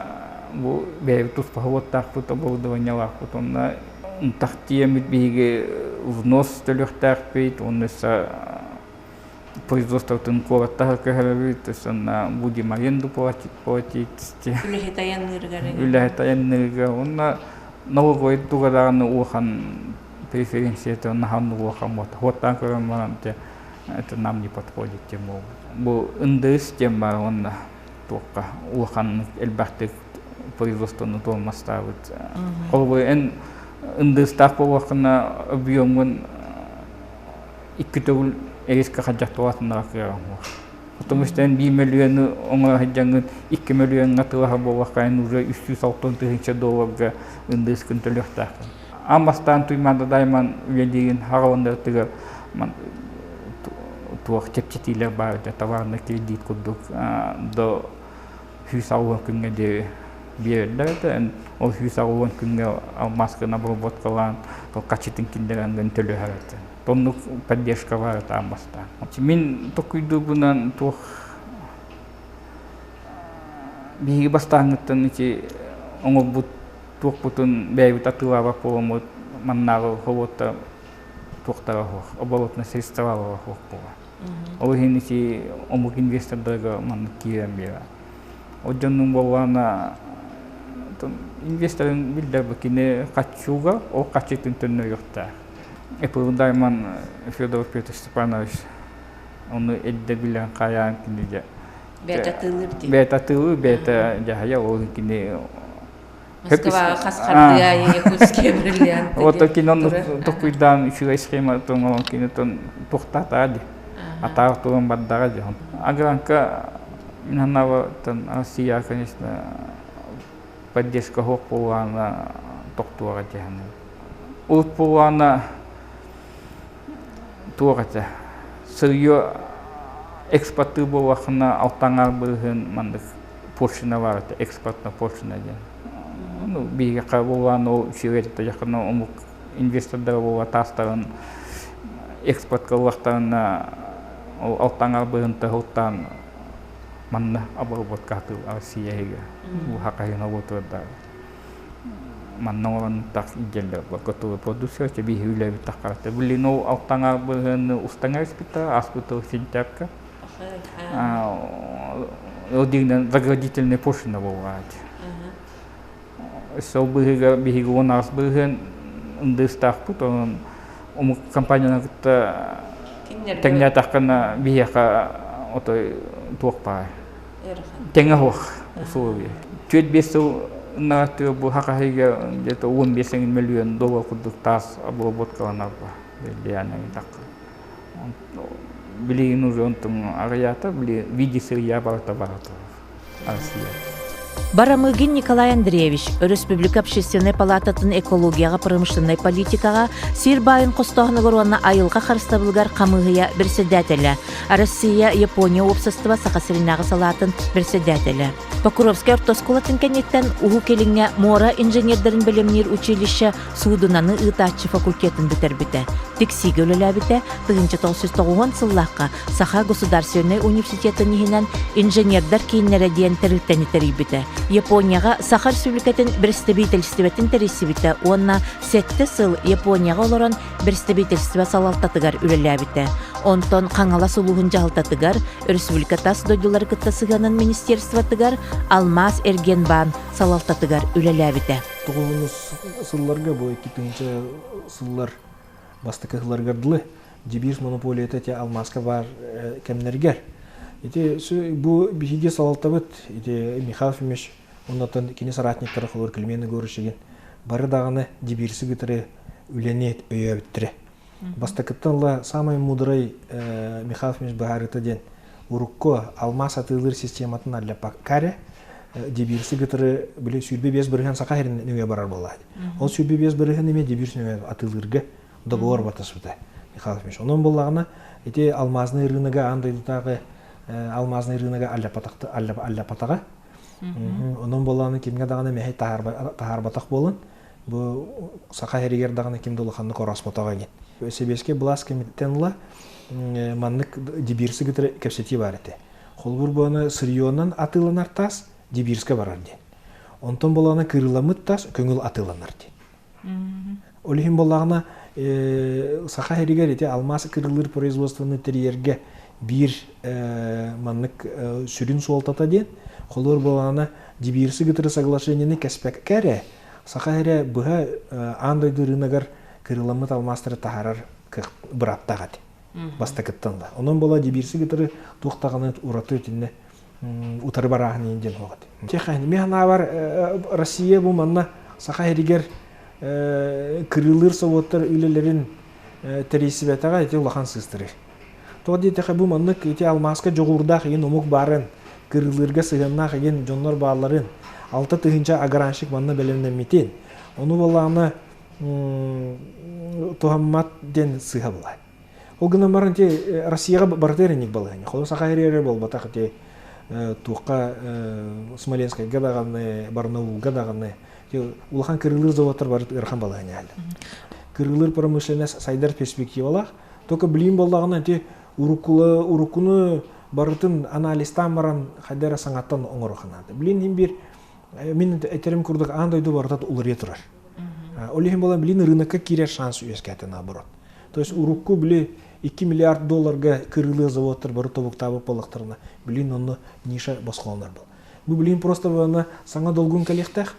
бу бэйэбит туспа уоттаахпыт, оборудованиелаахпыт онно ынтах тиийэммит биһиги взнос төлүөхтээхпит, уонна өссө производствотын куораттаһа көһөрөбүт, өссө онно будем аренду платить, платить. Үлэһит айанныырыгар. Үлэһит айанныырыгар уонна налоговой туга даҕаны улахан преференцията наһаа улахан буолта. Хуоттаан көрөн баран это нам не подходит тем буолбут. Бу НДС диэн баар уонна туохха улаханнык элбэхтик производствоны туолмастаабыт. Холобур эн НДС-таах буолуоххуна объемҥун икки төгүл эриска хадьах туолатыннара кыаҕыҥ суох. Потому что эн биир мөлүйүөнү оҥоро сылдьаҥҥын икки мөлүйүөҥҥэ атыылаһар буоллахха эн уже 360 тыһыынча долларга НДС-кын төлүөхтээххин. Аан бастаан Туймаада Дайман үлэлиирин хаҕылыннарытыгар туох чэпчэтиилэр баар этэ товарный кредит курдук до 160 күҥҥэ диэри биэрэллэр этэ. Ол 160 күҥҥэ алмааскын обработкалаан хаччытын киллэрэн төлөһөр этэ. Оннук поддержка баар этэ аан бастаан. Мин токуйдуурбунан туох биһиги бастааҥҥыттан ити оҥорбут туохпутун бэйэбит атыылаабат буоламмыт маннааҕы собуоттар туохтара суох, оборотно средстволара суох буолар. Ол иһин ити омук инвестордарга маннык киирэн биэрэр. Ол дьоннуун буоллаҕына инвесторын биллэр бу кини хаччууга, ол хаччытын төннөрүөхтээх. Эпл Даймон Федоров Петр Степанович ону эрдэ билэн хайаан кини дьэ Бэйэтэ атыылыыр дии. Бэйэтэ атыылыыр, бэйэтэ дьаһайа ол кини Москваҕа хас хардыы аайы якутские бриллианты Вот кини онно токуйдаан үчүгэй схема оҥорон кини туохтаатаҕа дии. Атаах туран бардаҕа дии. Агранка мин санаабар Россия, конечно, поддержка суох буоллаҕына тохтуоҕа дии саныыбын. Урут буоллаҕына туох этэ сырье экспорттыы буоллаххына алтаҥар бырыһыан маннык пошлина баар этэ экспортная пошлина диэн. Ну, биһиэхэ буолан ол үчүгэй дьахына омук инвестордара буола таастарын экспортка ыллахтарына ол алтаҥар быһынта сылтаан манна обработка Россия иһигэр хахайын обуотуорда манна оҥорон так илдьэллэр готовый продукция биһи үлэбит таххарата билин ол алтаҥар быһыны устаҥа испиттэ аспыты сентябрька ол дигинэн заградительная пошлина буолаат Сол быһыыга биһиги 18 быһыан ындыыстаахпыт, онон омук компанияны кытта тэҥнээтэххинэ биһиэхэ отой туох баар тэҥэ суох условия. 4-5 сыл ыннаҕаттыга бу хахаһыйга где-то 15 миллион доллар курдук таас обработкаланар бэлиээн ыйдахха. Билигин уже онтон аҕыйаата, били виде сырья барыта барата. Барамыгин Николай Андреевич, Өрөспүүбүлүкэ Общественнай палаататын экологияҕа промышленнай политикаҕа, сир баайын хостооһунугар уонна айылҕа харыстабылыгар хамыыһыйа председателэ, Россия, Япония уопсастыба Саха сиринээҕи салаатын председателэ. Покровскай орто оскуолатын кэнниттэн Уһук Илиҥҥэ муора инженердэрин бэлэмниир училище суудунаны ыытааччы факультетын бүтэрбитэ. Тиксиигэ үлэлээбитэ 1990 сыллаахха Саха государственнай университетын иһинэн инженердэр кииннэрэ диэн тэрилтэни тэрийбитэ. Японияҕа Саха Республикатын бэрэстэбиитэлистибэтин тэрийсибитэ уонна сэттэ сыл Японияҕа олорон бэрэстэбиитэлистибэ салалтатыгар үлэлээбитэ. Онтон Хаҥалас улууһун дьаһалтатыгар, өрөспүүбүлүкэ тас дойдулары кытта сыһыанын министерствотыгар, Алмаас эргиэнбаан салалтатыгар үлэлээбитэ. Тоҕуһунус сылларга бу 2000 сыллар бастакы сылларыгар дылы Дебирс монополията ити алмааска баар кэмнэригэр. Ити бу биһиги салалтабыт ити Михаил Ефимович оннотон кини соратниктара холор Климент Егорович бары даҕаны Дебирси кытары үлэни өйөөбүттэрэ. Бастакыттан ыла самай мудрай Михаил Ефимович быһаарыыта диэн урукку алмаас атыылыыр систематын аллапаккаре Дебирси кытары били 25 бырыһан саха сирин нөҥүө барар буолла. Ол 25 бырыһан эмиэ Дебирс нөҥүө атыылыырга договор баттаспыта Михаил Ефимович. Онон буоллаҕына ити алмазный рынога аан дойдутааҕы алмазный рынога аллапатаҕа. Онон буоллаҕына кимҥэ даҕаны мэһэй таһаарбатах буолан бу саха сиригэр даҕаны ким да улаханнык орооспотоҕо диэн. Сэбиэскэй былаас кэмиттэн ыла маннык Дебирсы кытары кэпсэтии баар этэ. Холобур буолана сырьёнан атыыланар таас Дебирскэ барар диэн. Онтон буоллаҕына кырыыламмыт таас көҥүл атыыланар диэн. Ол иһин буоллаҕына Саха сиригэр ити алмаас кырылыыр производствоны тэрийэргэ биир маннык сүрүн суолтата диэн, холуор буоллаҕына Дебирсы кытары соглашениены кэспэккэ эрэ Саха сирэ быһа аан дойду рыногар кырыламмыт алмаастары таһаарар бырааптаах этэ бастакыттан да. Онон буола Дебирсы кытары туох даҕаны ураты итиннэ утары барааһын диэн суох этэ. Чэ, мин санаабар Россия бу манна Саха сиригэр кырыылыыр собуоттар үлэлэрин тэрийсибэтэҕэ ити улахан сыыстарыы. Тоҕо диэтэххэ бу маннык ити алмааска дьоҕуурдаах игин омук баарын, кырыылыырга сыһыаннаах игин дьоннор баалларын, 6000 огранщик манна бэлэмнэммитин, ону буоллаҕына туһаммат диэн сыыһа буолар. Ол гынан баран ити Россияҕа барыта эрэнник балаһыанньа. Холо Саха эрэ буолбатах ити туохха Смоленскайга даҕаны, Барнаулга даҕаны улахан кырыылыыр заводтар бары ыарахан балаһыанньа Кырыылыыр промышленность сайдар перспективалаах. Только билиим буоллаҕына ити уруккуну барытын анализтаан баран хайда эрэ саҥаттан оҥоруохха наада. Билин иһин биир мин этерим курдук аан дойду барыта уларыйа турар. Ол иһин буолан билин рынокка киирэр шанс үөскээтэ наоборот. То есть урукку били 2 миллиард долларга кырыылыыр заводтар бары тобуктаабыт буоллахтарына, билин онно ниша босхолонор был. Бу билин просто буолана саҥа долгун кэлиэхтээх.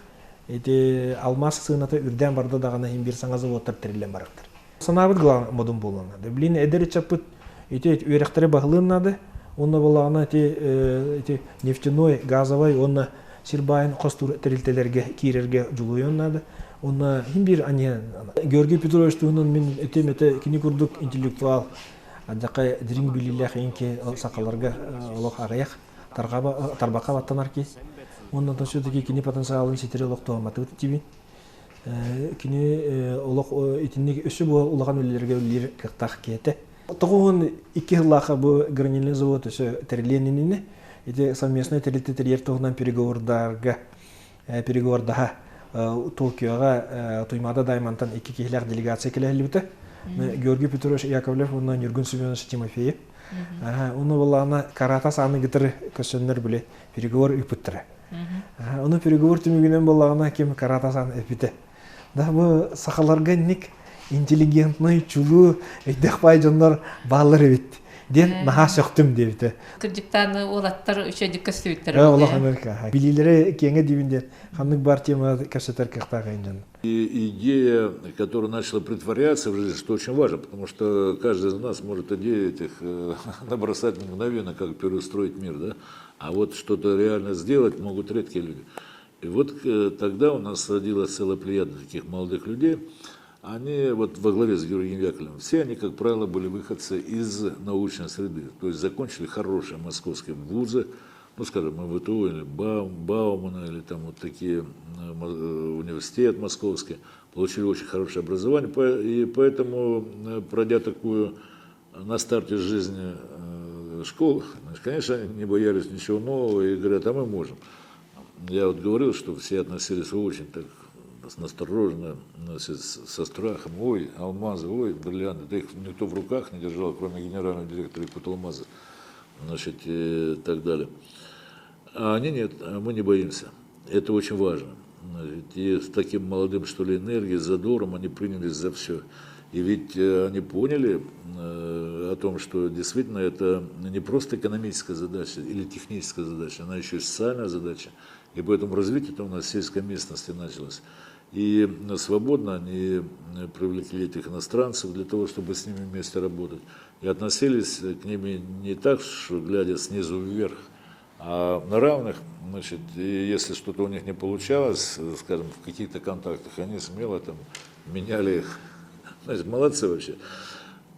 Ити алмаас сыаната үрдээн барда даҕаны иһин биир саҥа заводтар тэриллэн барыктар. Санаабыт главный модун буолуон наада. Билин эдэр ыччаппыт ити үөрэхтэри баһылыан наада. Онно буоллаҕына ити ити нефтяной, газовай уонна сир баайын хостуур тэрилтэлэргэ киирэргэ дьулуйуон наада. Онно иһин биир аньыан Георгий Петрович туһунан мин этим этэ кини курдук интеллектуал адьака дириҥ билиилээх инки сахаларга олох аҕыйах тарбахха баттанар киһи. Оннотон все-таки кини потенциалын ситири олохтооматыбыт тибин. Кини олох итинник өссө бу улахан үлэлэргэ үлэлиир кыахтаах киһи этэ. 92 сыллаахха бу гранильный завод өссө тэриллиэн иннинэ ити совместный тэрилтэ тэрийэр туһунан переговордарга переговордаһа. Токиоҕа Туймаада Даймантан икки киһилээх делегация кэлэһиллибитэ. Георгий Петрович Яковлев уонна Ньургун Семенович Тимофеев. Уну буллаҕына Карата сааны гытары көрсөннөр били переговор ыыппыттара. Ону переговор түмүгүнэн буоллаҕына ким Карата сан эппитэ. Да бу сахаларга инник интеллигентный, чулуу, өйдөөх баай дьоннор бааллар эбит диэн наһаа сөхтүм диэбитэ. Кырдьыктаан уолаттар үчүгэйдик көстүбүттэр. Олох Америка. Билиилэри киэҥэ диибин диэн ханнык бар тема кэпсэтэр кыахтаах дьон. И идея, которая начала претворяться в жизнь, что очень важно, потому что каждый из нас может идеи этих набросать мгновенно, как переустроить мир, да? А вот что-то реально сделать могут редкие люди. И вот тогда у нас родилась целая плеяда таких молодых людей. Они вот во главе с Георгием Яковлевым, все они, как правило, были выходцы из научной среды. То есть закончили хорошие московские вузы, ну, скажем, МВТУ или Баумана, или там вот такие университет московский, получили очень хорошее образование, и поэтому, пройдя такую на старте жизни школу, значит, конечно, они не боялись ничего нового и говорят, а мы можем. Я вот говорил, что все относились очень так настороженно, со страхом. Ой, алмазы, ой, бриллианты. Да их никто в руках не держал, кроме генерального директора Якуталмаза, значит, и так далее. А они нет, мы не боимся. Это очень важно. И с таким молодым, что ли, энергией, задором они принялись за все. И ведь они поняли о том, что действительно это не просто экономическая задача или техническая задача, она еще и социальная задача. И поэтому развитие-то у нас в сельской местности началось. И свободно они привлекли этих иностранцев для того, чтобы с ними вместе работать. И относились к ним не так, что глядя снизу вверх, а на равных, значит, и если что-то у них не получалось, скажем, в каких-то контактах, они смело там меняли их. Значит, молодцы вообще.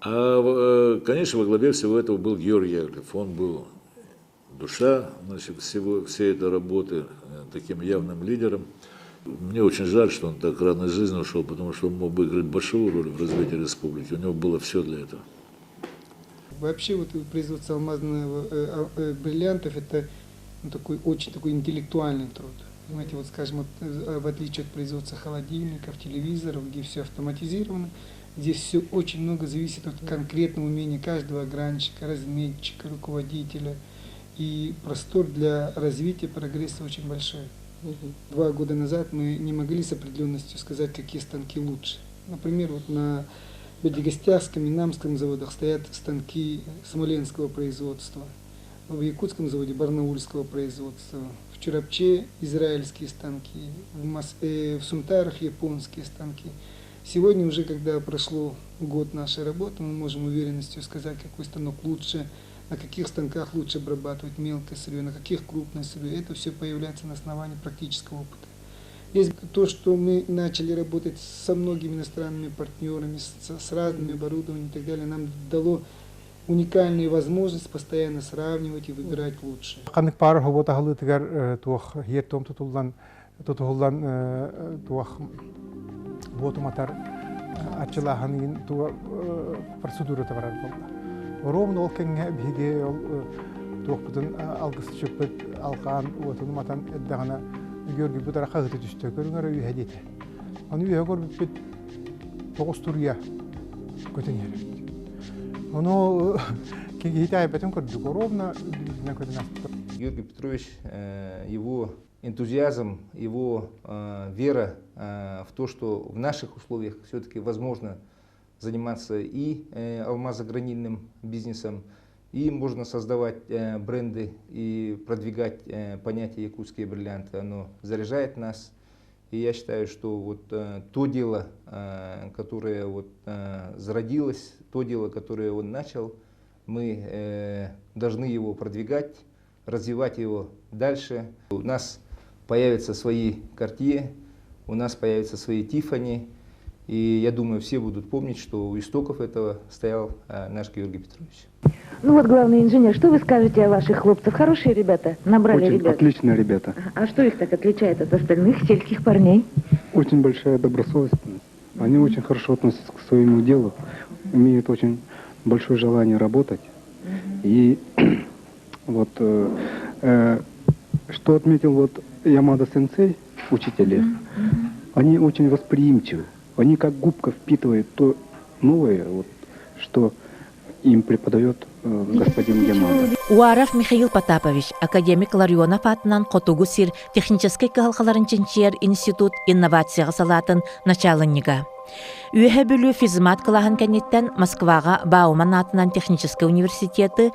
А, конечно, во главе всего этого был Георгий Яковлев. Он был душа, значит, всей этой работы, таким явным лидером. Мне очень жаль, что он так рано из жизни ушел, потому что он мог бы играть большую роль в развитии республики. У него было все для этого. Вообще вот производство алмазного бриллиантов это, ну, такой очень такой интеллектуальный труд. Понимаете, вот скажем, вот, в отличие от производства холодильников, телевизоров, где все автоматизировано, здесь все очень много зависит от конкретного умения каждого огранщика, разметчика, руководителя. И простор для развития прогресса очень большой. 2 года назад мы не могли с определенностью сказать, какие станки лучше. Например, вот на Бельдигостяхском и Намском заводах стоят станки смоленского производства, в Якутском заводе барнаульского производства, в Чурапче израильские станки, в Сунтарах японские станки. Сегодня уже, когда прошло год нашей работы, мы можем уверенностью сказать, какой станок лучше, на каких станках лучше обрабатывать мелкое сырье, на каких крупное сырье. Это все появляется на основании практического опыта. Есть то, что мы начали работать со многими иностранными партнерами, с разными оборудованием и так далее, нам дало уникальную возможность постоянно сравнивать и выбирать лучшее. Ханнык баар собуот аһыллыытыгар туох сиэр-туом тутуллан тутуһуллан туох уоту уматар арчылааһын туох процедурата барар буолла. Ровно ол кэмҥэ биһиги ол туохпутун алгысчыппыт алҕаан уотун уматан эрдэҕинэ Георгий бу хаһыытыы түстэ көрүҥ эрэ үөһэ диэтэ. Аны үөһэ көрбүппүт тоҕус туруйа көтөн иһэр эбит. Ону киһи айбатын көрдүк, ровно көтөн аспыт. Георгий Петрович, его энтузиазм, его вера в то, что в наших условиях все-таки возможно заниматься и алмазогранильным бизнесом, и можно создавать бренды и продвигать понятие «якутские бриллианты», оно заряжает нас. И я считаю, что вот то дело, которое вот зародилось, то дело, которое он начал, мы должны его продвигать, развивать его дальше. У нас появятся свои Cartier, у нас появятся свои Тиффани, и я думаю, все будут помнить, что у истоков этого стоял наш Георгий Петрович. Ну вот, главный инженер, что вы скажете о ваших хлопцах? Хорошие ребята, набрали Очень ребят. отличные ребята. А что их так отличает от остальных сельских парней? Очень большая добросовестность. Они очень хорошо относятся к своему делу, имеют очень большое желание работать. И вот что отметил вот Ямада сенсей, учитель их, Они очень восприимчивы. Они как губка впитывают то новое, вот, что им преподает господин Ямада. Уаров Михаил Потапович, академик Ларионов аатынан Хотугу сир техническэй кыһалҕаларын чинчийэр институт инновацияҕа салаатын начаалынньыга. Үөһэ Бүлүү физмат кылааһын кэнниттэн Москваҕа Бауман аатынан техническэй университеты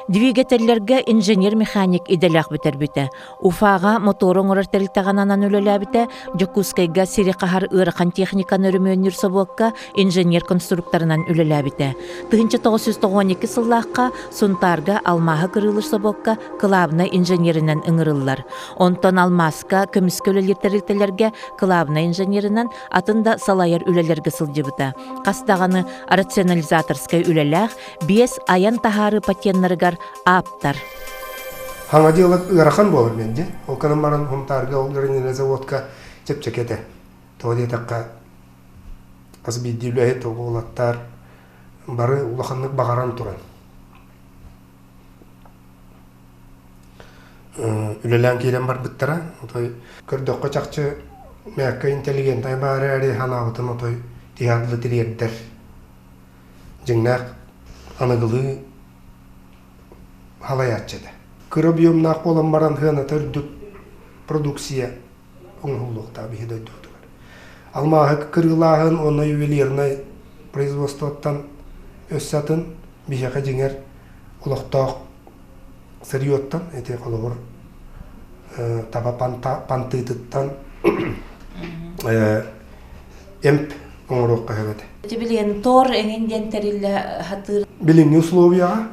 двигателлэргэ инженер-механик идэлээх бүтэрбитэ. Уфаҕа мотуору оҥорор тэрилтэҕэ ананан үлэлээбитэ, Дьокуускайга сири хаһар ыарахан техниканы өрөмүөннүүр собуокка инженер-конструкторынан үлэлээбитэ. 1992 сыллаахха Сунтаарга алмааһы кырыылыыр собуокка кылаабынай инженеринэн ыҥырыллар. Онтон алмааска, көмүскэ үлэлиир тэрилтэлэргэ кылаабынай инженеринэн атын да салайар үлэлэргэ сылдьыбыта. Хас даҕаны рационализаторскай үлэлээх, биэс айан таһаарыы патеннарыгар ааптар. Хаҥа дьыала ыарахан буолар мэлдьи. Ол гынан баран Хунтаарга ол гранильнай заводка чэпчэки этэ. Тоҕо диэтэххэ, хас биирдии үлэһит уолаттар бары улаханнык баҕаран туран үлэлээн киирэн барбыттара. Отой көрдөххө чахчы мээккэ интеллигентнай баар эрээри санаабытын отой тиһэх дылы тириэрдэр дьиҥнээх аныгылыы халайааччы этэ. Кыра объемнаах буолан баран сыаната үрдүк продукция оҥоһуллуохтаах биһи дойдубутугар. Алмааһы кырыылааһын уонна ювелирнай производствоттан өссө атын биһиэхэ дьиҥэр олохтоох сырьеттан ити холобур таба пантыытыттан эмп оҥоруохха сөп этэ. Ити билигин тор эҥин диэн тэриллэ сатыыр. Билиҥҥи условияҕа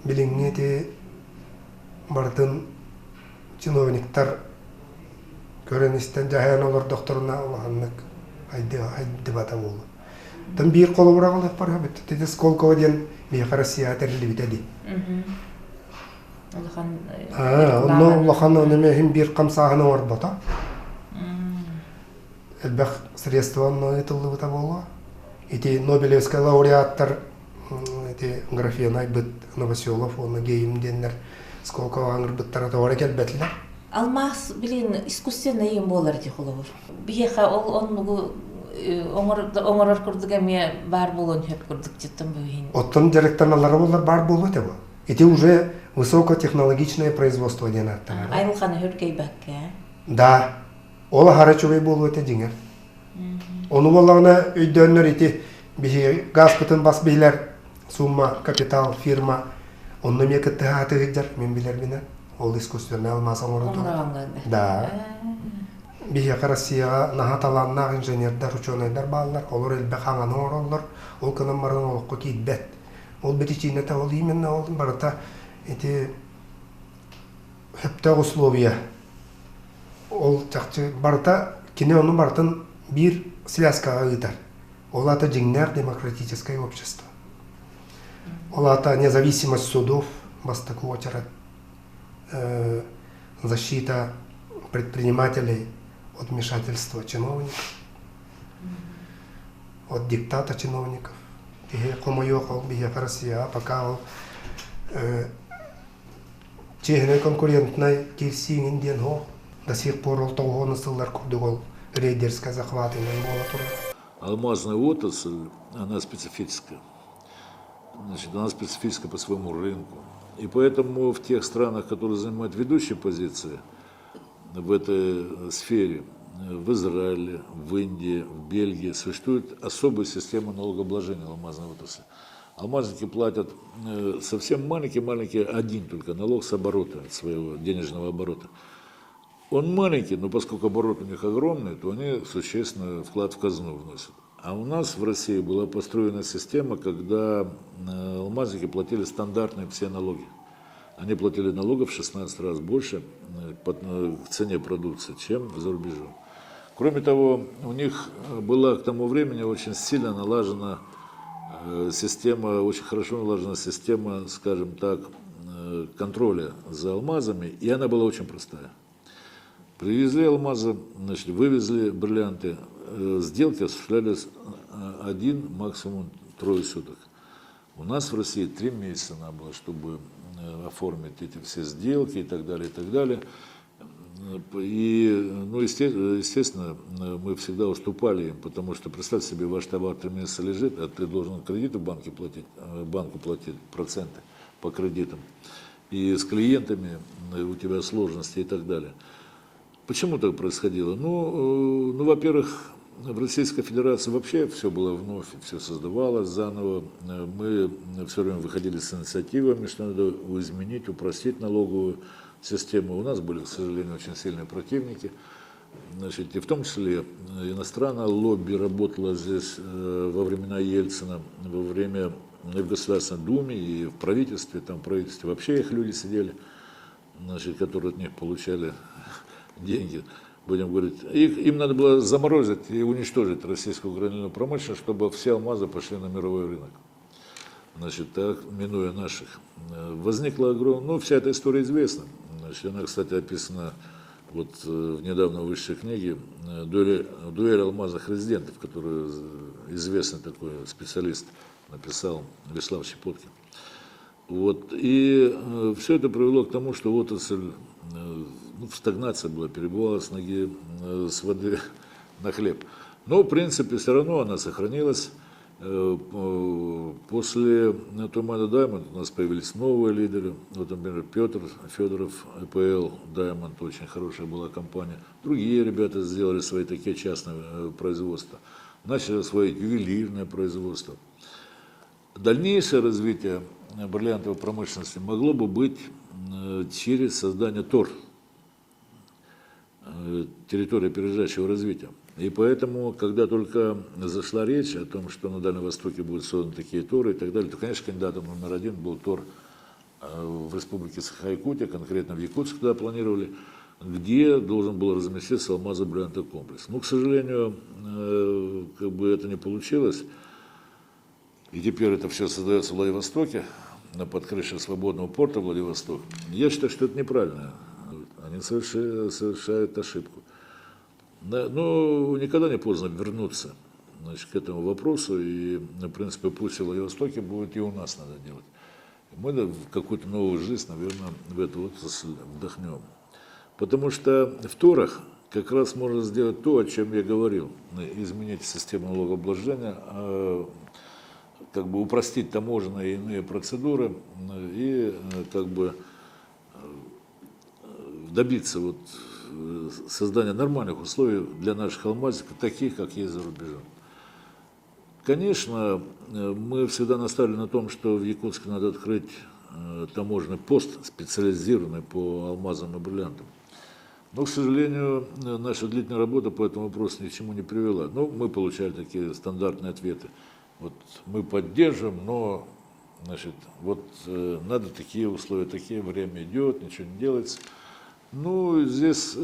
билиҥҥи ити барытын чиновниктар көрөн-истэн дьаһайан олордохторуна улаханнык айдыбата буолуо. Оттон биир холобура аҕалыахпар сөп ити Сколково диэн биһиэхэ Россияҕа тэриллибитэ дии. Улахан Онно улахан ону иһин биир хамсааһын оҥорбото. Элбэх средство онно ыытыллыбыта буолуо. Ити Нобелевскай лауреаттар ити графена айбыт Новоселов уонна Гейм диэннэр Сколково ыҥырбыттара тоҕо эрэ кэлбэтилэр. Алмаас билин искусственный им буолар дии холобур. Биһиэхэ ол оннугу оҥорор курдук эмиэ баар буолуон сөп курдук дьиттэн бу Оттон дьарыктаналлара буоллар баар буолуо этэ бу. Ити уже высокотехнологичное производство диэн ааттанар. Айылҕаны үргэйбэккэ. Да. Ол аһара үчүгэй буолуо этэ дьиҥэр. Ону буоллаҕына өйдөөннөр ити биһиги газпытын бас билэр сумма, капитал, фирма онно эмиэ кыттыһа сылдьар мин билэрбинэн. Ол искусственный алмаз оҥорон Да. Биһиэхэ Россияҕа наһаа талааннаах инженердэр, учуонайдар бааллар. Олор элбэх аҥаны оҥороллор. Ол гынан баран олоххо киирбэт. Ол биричиинэтэ ол именно ол барыта ити сөптөөх условия ол чахчы барыта кини ону барытын биир связкаҕа ыытар. Ол аата дьиҥнээх демократическое общество. Ол аата независимость судов бастакы уочарат защита предпринимателей от вмешательства чиновников, от диктата чиновников. Киһи хомойуох ол биһиэхэ Россияҕа пока ол чиэһинэй конкурентнай киирсииҥин диэн суох. До сих пор ол тоҕуһуону сыллар курдук ол рейдерскэй захват иҥэн буола турар. Алмазная отрасль, она специфическая. Значит, она специфическая по своему рынку. И поэтому в тех странах, которые занимают ведущие позиции в этой сфере, в Израиле, в Индии, в Бельгии, существует особая система налогообложения алмазной отрасли. Алмазники платят совсем маленький-маленький один только налог с оборота, от своего денежного оборота. Он маленький, но поскольку оборот у них огромный, то они существенный вклад в казну вносят. А у нас в России была построена система, когда алмазники платили стандартные все налоги. Они платили налогов в 16 раз больше по цене продукции, чем за рубежом. Кроме того, у них была к тому времени очень сильно налажена система, очень хорошо налажена система, скажем так, контроля за алмазами, и она была очень простая. Привезли алмазы, значит, вывезли бриллианты, сделки осуществлялись один, максимум трое суток. У нас в России 3 месяца надо было, чтобы оформить эти все сделки и так далее, и так далее. И, ну, естественно, мы всегда уступали им, потому что, представь себе, ваш товар 3 месяца лежит, а ты должен кредиты в банке платить, банку платить проценты по кредитам. И с клиентами у тебя сложности и так далее. Почему так происходило? Ну, во-первых, в Российской Федерации вообще все было вновь, все создавалось заново. Мы все время выходили с инициативами, что надо изменить, упростить налоговую систему. У нас были, к сожалению, очень сильные противники. Значит, и в том числе иностранное лобби работало здесь во времена Ельцина, во время и в Государственной Думе, и в правительстве. Там в правительстве вообще их люди сидели, значит, которые от них получали деньги, будем говорить. Им надо было заморозить и уничтожить российскую гранильную промышленность, чтобы все алмазы пошли на мировой рынок. Значит, так, минуя наших. Возникла огромная, ну, вся эта история известна. Значит, она, кстати, описана вот в недавно вышедшей книге «Дуэль, дуэль алмазных резидентов», которую известный такой специалист написал, Вячеслав Щепоткин. Вот. И все это привело к тому, что отрасль ну, в стагнации была, перебывала с ноги, с воды на хлеб. Но, в принципе, все равно она сохранилась. После Тумана Diamond у нас появились новые лидеры. Вот, например, Петр Федоров, ЭПЛ Diamond, очень хорошая была компания. Другие ребята сделали свои такие частные производства. Начали освоить ювелирное производство. Дальнейшее развитие бриллиантовой промышленности могло бы быть через создание ТОР, территории опережающего развития. И поэтому, когда только зашла речь о том, что на Дальнем Востоке будут созданы такие торы и так далее, то, конечно, кандидатом номер один был ТОР в республике Саха-Якутия, конкретно в Якутск туда планировали, где должен был разместиться алмазо-бриллиантовый комплекс. Но, к сожалению, как бы это не получилось. И теперь это все создается в Владивостоке, на под крышей свободного порта Владивосток. Я считаю, что это неправильно. Они совершают ошибку. Ну, никогда не поздно вернуться, значит, к этому вопросу. И, в принципе, пусть в Владивостоке будет, и у нас надо делать. Мы в какую-то новую жизнь, наверное, в эту отрасль вдохнем. Потому что в Торах как раз можно сделать то, о чем я говорил. Изменить систему налогообложения, как бы упростить таможенные и иные процедуры и как бы добиться вот создания нормальных условий для наших алмазиков, таких, как есть за рубежом. Конечно, мы всегда настаивали на том, что в Якутске надо открыть таможенный пост, специализированный по алмазам и бриллиантам. Но, к сожалению, наша длительная работа по этому вопросу ни к чему не привела. Ну, мы получали такие стандартные ответы. Вот мы поддержим, но, значит, вот надо такие условия, такие, время идет, ничего не делается. Ну, здесь,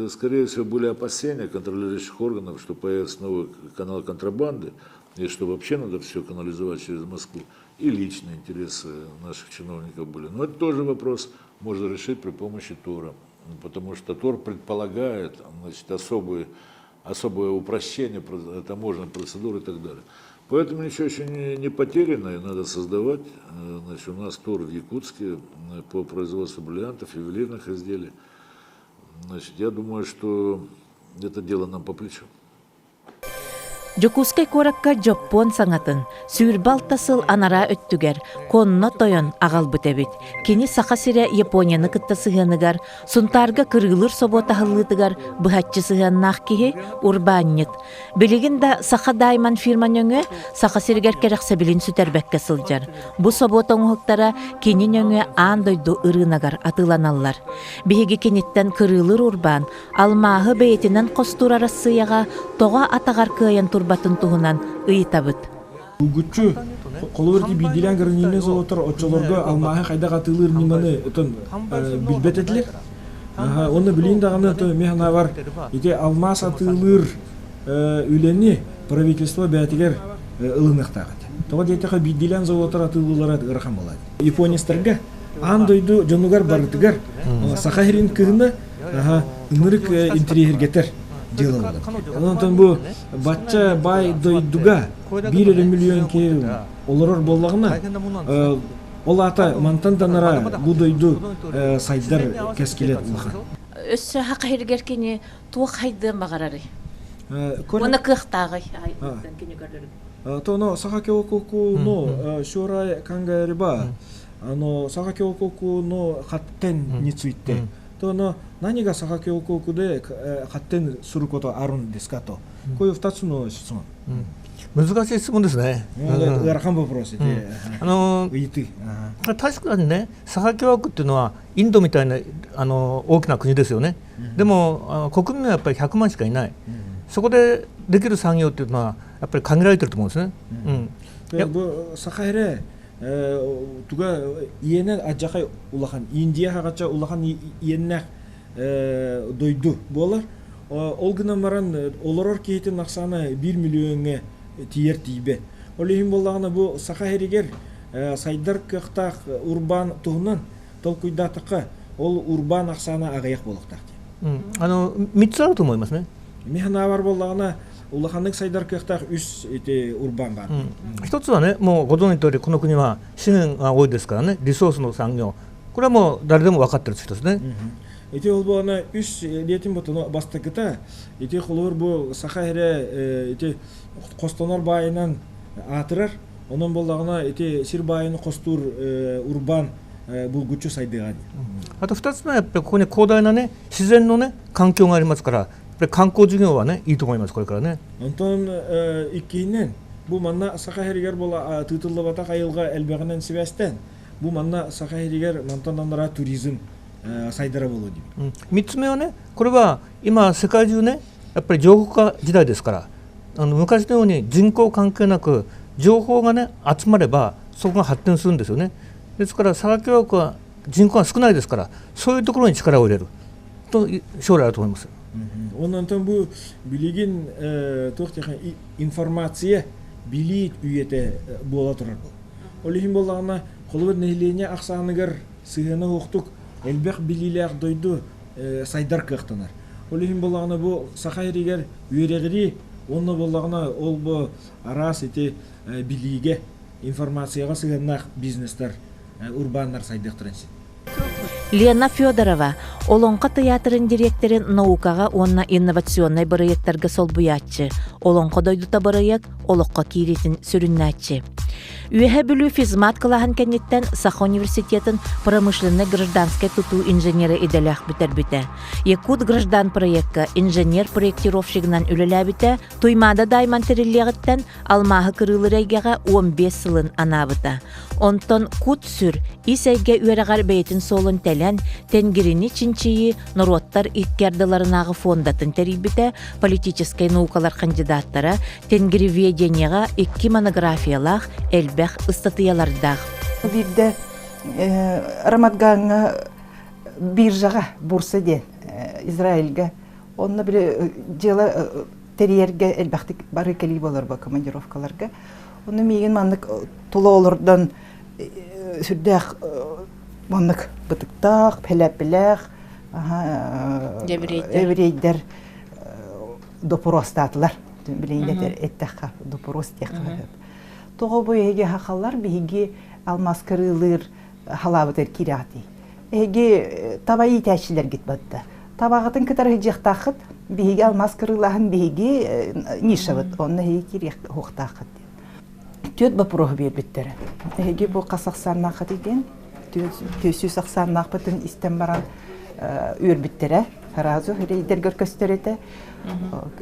скорее всего, были опасения контролирующих органов, что появится новый канал контрабанды, и что вообще надо все канализовать через Москву. И личные интересы наших чиновников были. Но это тоже вопрос можно решить при помощи ТОРа. Потому что ТОР предполагает, значит, особое упрощение таможенной процедуры и так далее. Поэтому ничего еще не потеряно, и надо создавать. Значит, у нас ТОР в Якутске по производству бриллиантов, ювелирных изделий. Значит, я думаю, что это дело нам по плечу. Дьокуускай куоракка дьоппуон саҥатын, 26 сыл анараа өттүгэр, Конно тойон аҕалбыт эбит. Кини Саха сирэ Японияны кытта сыһыаныгар, Сунтаарга кырыылыыр собуот аһыллыытыгар быһаччы сыһыаннаах киһи, урбаанньыт. Билигин да Саха Дайман фирма нөҥүө Саха сиригэр кэрэхсэбилин сүтэрбэккэ сылдьар. Бу собуот оҥоһуктара кини нөҥүө аан дойду ырыынагар атыыланаллар. Биһиги киниттэн кырыылыыр урбаан алмааһы бэйэтинэн хостуур Арассыыйаҕа тоҕо атаҕар кыайан турбатын туһунан ыйытабыт. Угуччу холобур ити биирдиилээн гранильнай золотор оччолорго алмааһы хайдах атыылыыр ньыманы отон билбэт этилэр. Уонна билигин даҕаны мин санаабар ити алмаас атыылыыр үлэни правительство бэйэтигэр ылыныахтаах этэ. Тоҕо диэтэххэ биирдиилээн золотор атыылыылара ыарахан буолаат. Японецтарга аан дойду дьонугар барытыгар Саха сирин кыһына ынырык интириэһиргэтэр дьыала буолар. Онтон бу бачча баай дойдуга биир эрэ миллион киһи олорор буоллаҕына, ол аата мантан да нара бу дойду сайдар кэскилэ улахан. Өссө саха сиригэр кини туох хайдыан баҕарарый? Уонна кыахтааҕый кини көрөрүн. との佐賀峡谷の将来考えれば、あの佐賀峡谷の発展について、との何が佐賀峡谷で発展することあるんですかと、こういう2つの質問。難しい質問ですね。あの確かにね、サハ共和国っていうのはインドみたいなあの大きな国ですよね。でも国民はやっぱり100万しかいない。そこでできる産業っていうのはやっぱり限られてると思うんですね。うん。 Саха сирэ туга иэнэ адьахай улахан Индия хаҕача улахан иэннээх дойду буолар. Ол гынан баран олорор киһитин ахсаана 1 миллиоҥҥа тиийэр тиийбэт. Ол иһин буоллаҕына бу Саха сиригэр сайдар кыахтаах урбаан туһунан толкуйдаатахха ол урбаан ахсаана аҕыйах буолуохтаах диэн. あの3つあると思いますね。 Мин санаабар буоллаҕына улаханнык сайдар кыахтаах үс ити урбаан баар. 一つはね、もうご存知の通りこの国は資源が多いですからね、リソースの産業、これはもう誰でも分かってる人ですね。 Ити ол буолана үс диэтим ботуну бастакыта ити холобур бу саха сирэ ити хостонор баайынан аатырар онон буоллаҕына ити сир баайын хостуур урбаан булгуччу сайдыаҕа. あと2つ目はやっぱりここに広大なね自然のね環境がありますから、やっぱり観光事業はねいいと思いますこれからね。 Онтон иккиһинэн бу манна Саха сиригэр буола тыытыллыбатах айылҕа элбэҕинэн сибээстээн бу манна Саха сиригэр мантан анараа туризм сайдара буолуо диибин. 3つ目はねこれは今世界中ねやっぱり情報化時代ですからあの昔のように人口関係なく情報がね集まればそこが発展するんですよね。ですから佐賀共和国は人口が少ないですからそういうところに力を入れると将来あると思います。 Онтон бу билигин туох информация билии үйэтэ буола турар бу. Ол иһин буоллаҕына холобур нэһилиэнньэ ахсааныгар сыһыана суохтук элбэх билиилээх дойду сайдар кыахтанар. Ол иһин буоллаҕына бу Саха сиригэр үөрэҕирии уонна буоллаҕына ол бу араас ити билиигэ информацияҕа сыһыаннаах бизнестэр урбааннар сайдыахтарын син. Лена Федорова, Олоҥхо тыйаатырын дириэктэрин наукаҕа уонна инновационнай бырайыактарга солбуйааччы, Олоҥхо дойдута бырайыак олоххо киириитин сүрүннээччи. Үөһэ Бүлүү физмат кылааһын кэнниттэн Саха университетын промышленнай гражданскай тутуу инженерэ идэлээх бүтэрбитэ. Якут граждан проекка инженер-проектировщигынан үлэлээбитэ, Туймаада Дайман тэриллиэҕиттэн алмааһы кырыылыр эйгэҕэ 15 сылын анаабыта. Онтон кут-сүр ис эйгэ үөрэҕэр бэйэтин суолун тэлэн, Тенгирини чинчийии норуоттар икки ардыларынааҕы фондатын тэрийбитэ, политическай наукалар кандидаттара, тенгриведениеҕа икки монографиялаах, элбэх ыстатыйалардаах. Биирдэ Рамадгаҥҥа биржаҕа бурса диэн Израильга онно били дьыала тэрийэргэ элбэхтик бары кэлии буолар бу командировкаларга. Ону миигин маннык тула олордон сүрдээх маннык бытыктаах, пэлэппилээх еврейдэр доппуруостаатылар. Билигин эттэххэ доппуруос диэххэ Тоҕо бу эһиги хахаллар биһиги алмаас кырыылыыр халаабытыгар киирэҕитий? Эһиги таба иитээччилэргит батта. Табаҕытын кытары сылдьыахтааххыт. Биһиги алмаас кырыылааһын биһиги нишабыт. Онно эһиги киириэх уохтааххыт диэн. Түөрт боппуруоһу биэрбиттэрэ. Эһиги бу хас ахсааннааххытый диэн түөсүүс ахсааннаахпытын истэн баран үөрбүттэрэ. Сразу рейдергер көстөр этэ.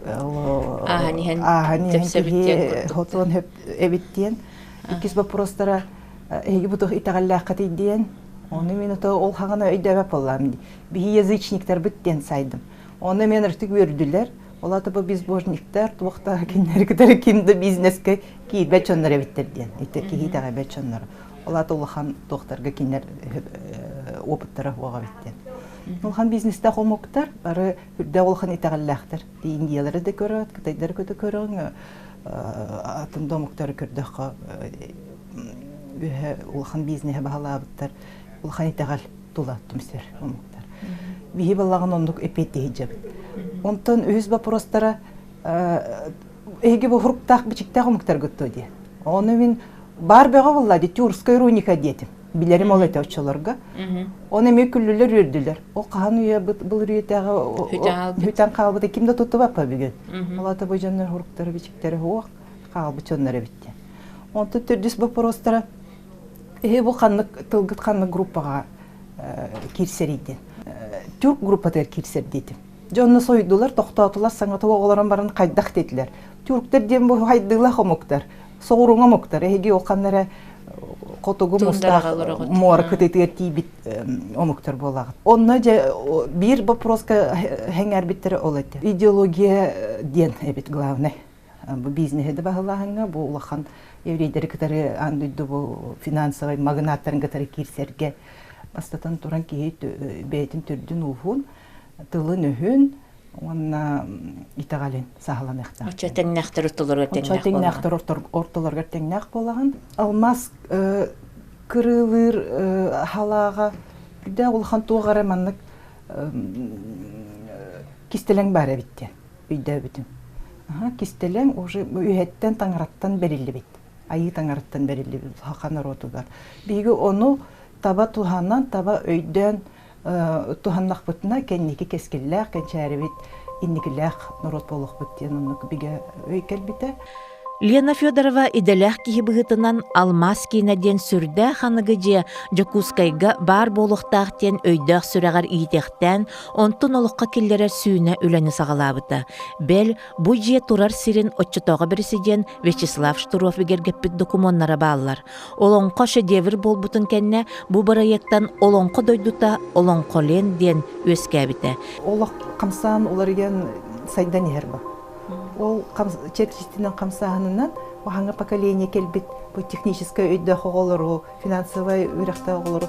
Ааһан иһэн ааһан иһэн киһи хотуон эбит диэн. Иккис вопростара эһиги бу итэҕэллээххитий диэн. Ону мин ото ол хаҕана өйдөөбөт буоллаам дии. Биһи язычниктарбыт диэн сайдым. Ону мен ыртык үөрдүлэр. Ол ата бу безбожниктар туохта кинилэри кытары ким да бизнеске киирбэт дьоннор эбиттэр диэн. Ити киһи итэҕэйбэт дьоннор. Ол ата улахан туохтарга кинилэр опыттара суоҕа эбит диэн. Улахан бизнестээх омуктар бары үрдээх улахан итэҕэллээхтэр. Индиялары да көрөөт, кытайдары да көрөҥ, атын да омуктары көрдөххө үһэ улахан бизнеһи баһылаабыттар, улахан итэҕэл тула түмсэр омуктар. Биһи балаҕан оннук эпиэттиһидьэбит. Онтон үһүс вопростара эһиги бу хуруктаах бичиктээх омуктаргыт дуо диэн. Ону мин баар бөҕө буолла ди тюркская руника диэтим. Билэрим ол этэ оччолорго. Оны эмиэ күллүлэр үөрдүлэр. Ол хаһан үйэ былыр үйэтээҕи бүтэн хаалбыта ким да туттубаппа бүгүн. Ол ата бу дьоннор хуруктары бичиктери суох хаалбыт дьоннор эбиттэ. Онтон төрдүс боппуруостара эһи бу ханнык тылгыт ханнык группаҕа киирсэрий диэн. Тюрк группатыгар киирсэр диэтим. Дьэ онно сойдулар, тохтоотулар, саҥата оҕолорон баран хайдах диэтилэр. Тюрктар диэн бу хайдыылаах омуктар, соҕурууҥа омуктар. Эһиги ол ханна эрэ хотугу мустаах муора кытыытыгар тиийбит омуктар буолаҕыт. Онно дьэ биир боппуруоска сэҥээрбиттэрэ ол этэ. Идеология диэн эбит главный. Бу бизнеһи да баһылааһыҥҥа, бу улахан еврейдэри кытары аан дойду бу финансовай магнаттарын кытары киирсэргэ бастатан туран киһи бэйэтин төрдүн ууһун, тылын-өһүн уонна итэҕэлин саһыланыахтаах. Оччо тэҥнээхтэр ортолоругар тэҥнээх Оччо тэҥнээхтэр ортолоругар тэҥнээх буолаҕын. Алмаас кырыылыыр халааҕа үрдээх улахан туох эрэ маннык кистэлэҥ баар эбит диэн өйдөөбүтүм. Кистэлэҥ уже үһэттэн таҥараттан бэриллибит. Айыы таҥараттан бэриллибит саха норуотугар. Биһиги ону таба туһанан, таба өйдөөн туһаннахпытына кэнники кэскиллээх, кэнчээрибит инникилээх норуот буолуохпут диэн оннук бигэ өй кэлбитэ. Лена Федорова идэлээх киһи быһыытынан алмаас киинэ диэн сүрдээх аныгы дьиэ Дьокуускайга баар буолуохтаах диэн өйдөөх сүрэҕэр иитиэхтээн, онтун олоххо киллэрэр сүүнэ үлэни саҕалаабыта. Бэл, бу дьиэ турар сирин оччотооҕу бэрэсидьиэн Вячеслав Штыров бигэргэппит докумуоннара бааллар. Олоҥхо шедевр буолбутун кэннэ бу бырайыактан Олоҥхо дойдута Олоҥхолен диэн үөскээбитэ. Олох хамсаан уларыйан сайдан иһэр бу. Ол чэрчитинэн хамсааһынынан хаһаҥҥы поколение кэлбит бу техническэй өйдөөх оҕолору, финансовай үөрэхтээх оҕолору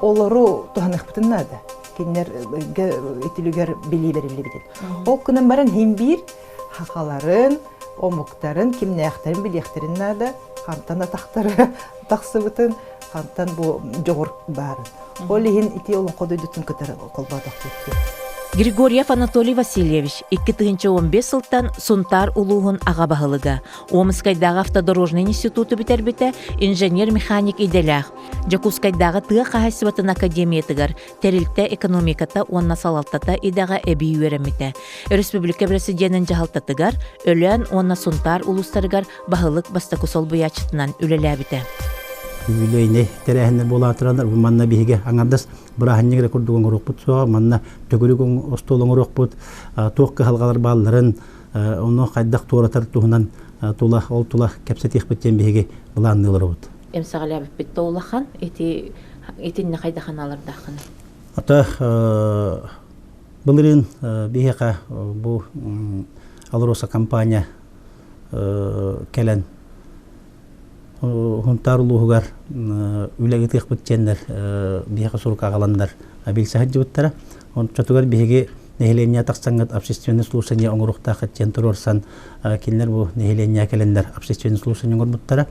олору туһаныахпытын наада. Кинилэргэ итилигэр билии бэриллибитин. Ол гынан баран иһин биир хахаларын, омуктарын, кимнээхтэрин билиэхтэрин наада. Хантан атахтара тахсыбытын, хантан бу дьоҕур баарын. Ол иһин ити олоҥхо дойдутун кытары холбоотохпут. Григорьев Анатолий Васильевич 2015 сылтан Сунтаар улууһун аҕа баһылыга, Омскайдааҕы автодорожнай институту бүтэрбитэ, инженер-механик идэлээх, Дьокуускайдааҕы тыа хаһаайыстыбатын академиятыгар тэрилтэ экономиката уонна салалтата идэҕэ эбии үөрэммитэ. Өрөспүүбүлүкэ бэрэсидьиэнин дьаһалтатыгар Өлөөн уонна Сунтаар улуустарыгар баһылык бастакы солбуйааччытынан үлэлээбитэ. Юбилейнай тэрээһиннэр буолан тураллар. Бу манна биһиги аҥардас бырааһынньык эрэ курдук оҥоруохпут суоҕа. Манна төгүрүк остуол оҥоруохпут, туох кыһалҕалар баалларын, ону хайдах туоратар туһунан тула, ол тула кэпсэтиэхпит диэн биһиги былаанныы олоробут. Эмсэҕэлээбиппит да улахан. Ити итиннэ хайдах аналардааххыный? Ата былырыын биһиэхэ бу Алроса компания кэлэн Сунтаар улууһугар үлэ ыытыахпыт диэннэр биһиэхэ сурук аҕаланнар билсэ сылдьыбыттара. Оччотугар биһиги нэһилиэнньэ тахсаҥҥыт общественное слушание оҥоруохтааххыт диэн туруорсан кинилэр бу нэһилиэнньэ кэлэннэр общественное слушание оҥорбуттара.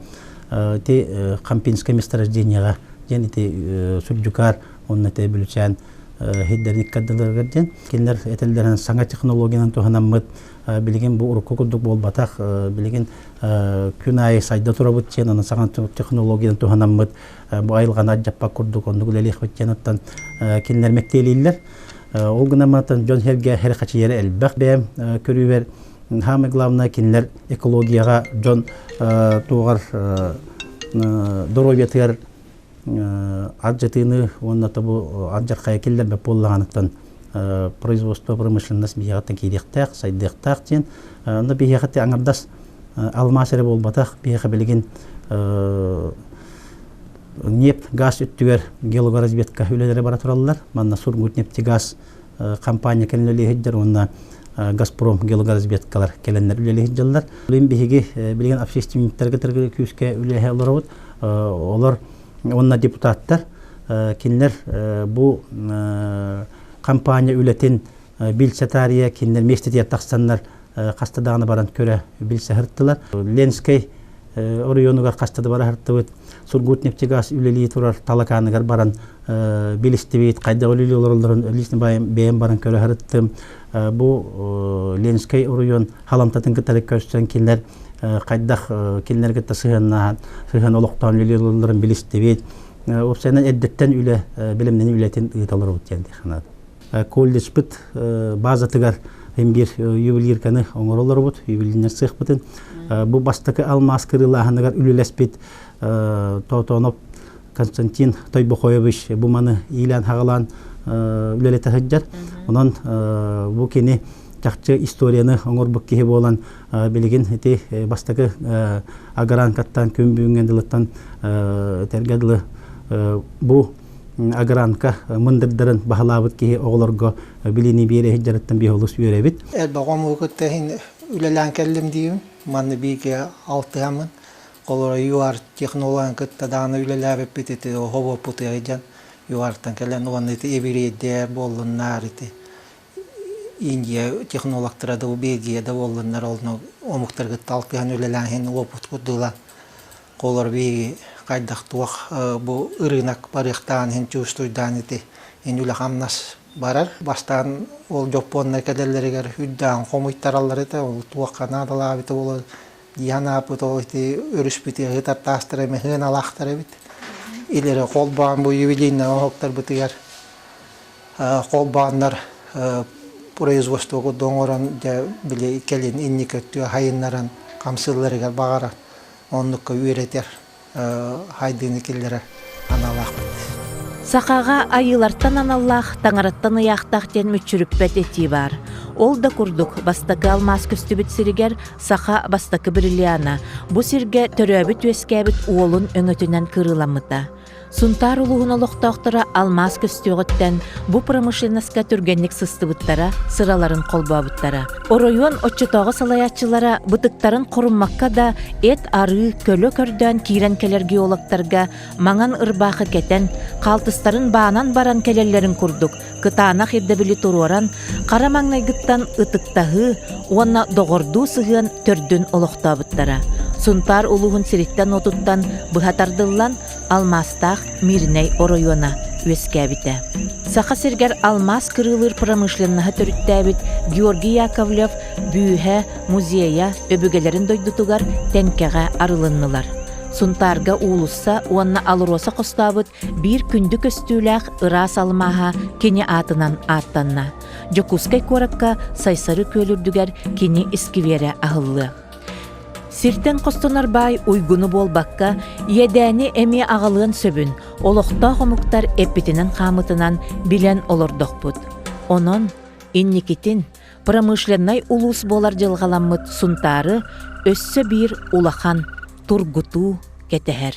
Ити Хампинское месторождениеҕа диэн ити Сурдьукаар уонна ити Бүлүчээн хиддэрин иккардыларыгар диэн кинилэр этэллэринэн саҥа технологиянан туһанаммыт билигин бу урукку курдук буолбатах билигин күн аайы сайда турабыт диэн аны саҥа технологиянан туһанаммыт бу айылҕаны алдьаппат курдук оннук үлэлиэхпит диэн оттон кинилэр мэктиэлииллэр ол гынан баран дьон-сэргэ хэрхачыйара элбэх бэйэм көрүүбэр самое главное кинилэр экологияҕа дьон туоҕар доруобуйатыгар алдьатыыны уонна тобу алдьархайы киллэрбэт буоллаҕыныттан производство промышленность биһиэхэттэн киириэхтээх, сайдыахтаах диэн. Онно биһиэхэ аҥардас алмаас эрэ буолбатах, биһиэхэ билигин нефть, газ өттүгэр геологоразведка үлэлэрэ бара тураллар. Манна Сургутнефтегаз компания кэлэн үлэлии сылдьар уонна Газпром геологоразведкалар кэлэннэр үлэлии сылдьаллар. Билигин биһиги билигин общественниктарга күүскэ үлэлэһэ олоробут. Олор уонна депутаттар кинилэр бу компания үлэтин билсэ таарыйа кинилэр миэстэтигэр тахсаннар хаста даҕаны баран көрө билсэ сырыттылар. Ленскэй оройуонугар хаста да бара сырыттыбыт. Сургутнефтегаз үлэлии турар Талакааныгар баран билистибит, хайдах үлэлии олороллорун лично бэйэм баран көрө сырыттым. Бу Ленскэй оройуон халамтатын кытары көрсөн кинилэр хайдах кинилэр кытта сыһыаннаһан, сыһыан олохтоон үлэлии олороллорун билистибит. Уопсайынан эрдэттэн үлэ бэлэмнэнии үлэтин ыыта олоробут диэн санаат. Колледжпыт базатыгар биир ювелирканы оҥоро олоробут, ювелирнай сыахпытын. Бу бастакы алмаас кырыылааһыныгар үлэлэспит Тоотоонов Константин Тойбохоевич бу маны иилээн-хаҕалаан үлэлэтэ сылдьар. Онон бу кини чахчы историяны оҥорбут киһи буолан билигин ити бастакы агранкаттан күн бүгүҥҥэ дылыттан этэргэ дылы бу агранка мындырдарын баһылаабыт киһи оҕолорго билиини биэрэ сылдьарыттан биһи олус үөрэбит. Элбэх омугу кытта иһин үлэлээн кэллим диибин. Манна бииргэ алтыһаммын. Холоро ЮАР технологын кытта даҕаны үлэлээбиппит ити оһобуоппутугар дьон ЮАРтан кэлэн уонна ити эбириэйдэр буоллуннар ити Индия технологтара да Бельгия да буоллуннар олну омуктары кытта алтыһан үлэлээһин уопут курдула холор биһиги хайдах туох бу ырыынак барыахтаан иһин чувствуйдаан ити ин үлэ-хамнас барар. Бастаан ол дьоппуоннар кэлэллэригэр үрдээн хомуйтараллар этэ, ол туохха наадалаабыта буолар дии ааппыт ол ити өрүспүтүгэр ыытар таастара эмэ сыаналаахтар эбит. Илэри холбоон бу юбилейнай оһохторбутугар холбооннор производство курдук оҥорон дьэ били кэлин инники өттүгэр хайыннаран хамсыылларыгар баҕара оннукка үөрэтэр хайдыыны киллэрэр аналаахпыт. Сахаҕа айыылартан аналлаах, таҥараттан ыйаахтаах диэн мүччүрүппэт этии баар. Ол да курдук, бастакы алмаас көстүбүт сиригэр саха бастакы бриллиана бу сиргэ төрөөбүт-үөскээбит уолун өҥөтүнэн кырыыламмыта. Сунтаар улууһун олохтоохторо алмаас көстүөҕүттэн бу промышленноска түргэнник сыстыбыттара, сыраларын холбообуттара. Оройуон оччотооҕу салайааччылара бытыктарын хоруммакка да эт-арыы, көлө көрдөөн киирэн кэлэр геологтарга маҥан ырбаахы кэтэн, хаалтыстарын баанан баран кэлэллэрин курдук кытаанах ирдэбили туруоран, хара маҥнайгыттан ытыктаһыы уонна доҕордуу сыһыан төрдүн олохтообуттара. Сунтаар улууһун сириттэн-уотуттан быһа тардыллан, алмаастаах Мирнэй оройуона үөскээбитэ. Саха сиригэр алмаас кырыылыыр промышленноһы төрүттээбит Георгий Яковлев бүүһэ, музейа өбүгэлэрин дойдутугар Тэҥкэҕэ арылыннылар. Сунтаарга уулусса уонна АЛРОСА хостообут биир күндү көстүүлээх ыраас алмааһа кини аатынан ааттанна. Дьокуускай куоракка Сайсары күөл үрдүгэр кини искибиэрэ аһыллыа. Сиртэн хостонор баай уйгуну буолбакка, иэдээни эмиэ аҕалыан сөбүн олохтоох омуктар эппитинэн-хаамытынан билэн олордохпут. Онон инникитин промышленнай улуус буолар дьылҕаламмыт Сунтаары өссө биир улахан тургутуу кэтэһэр.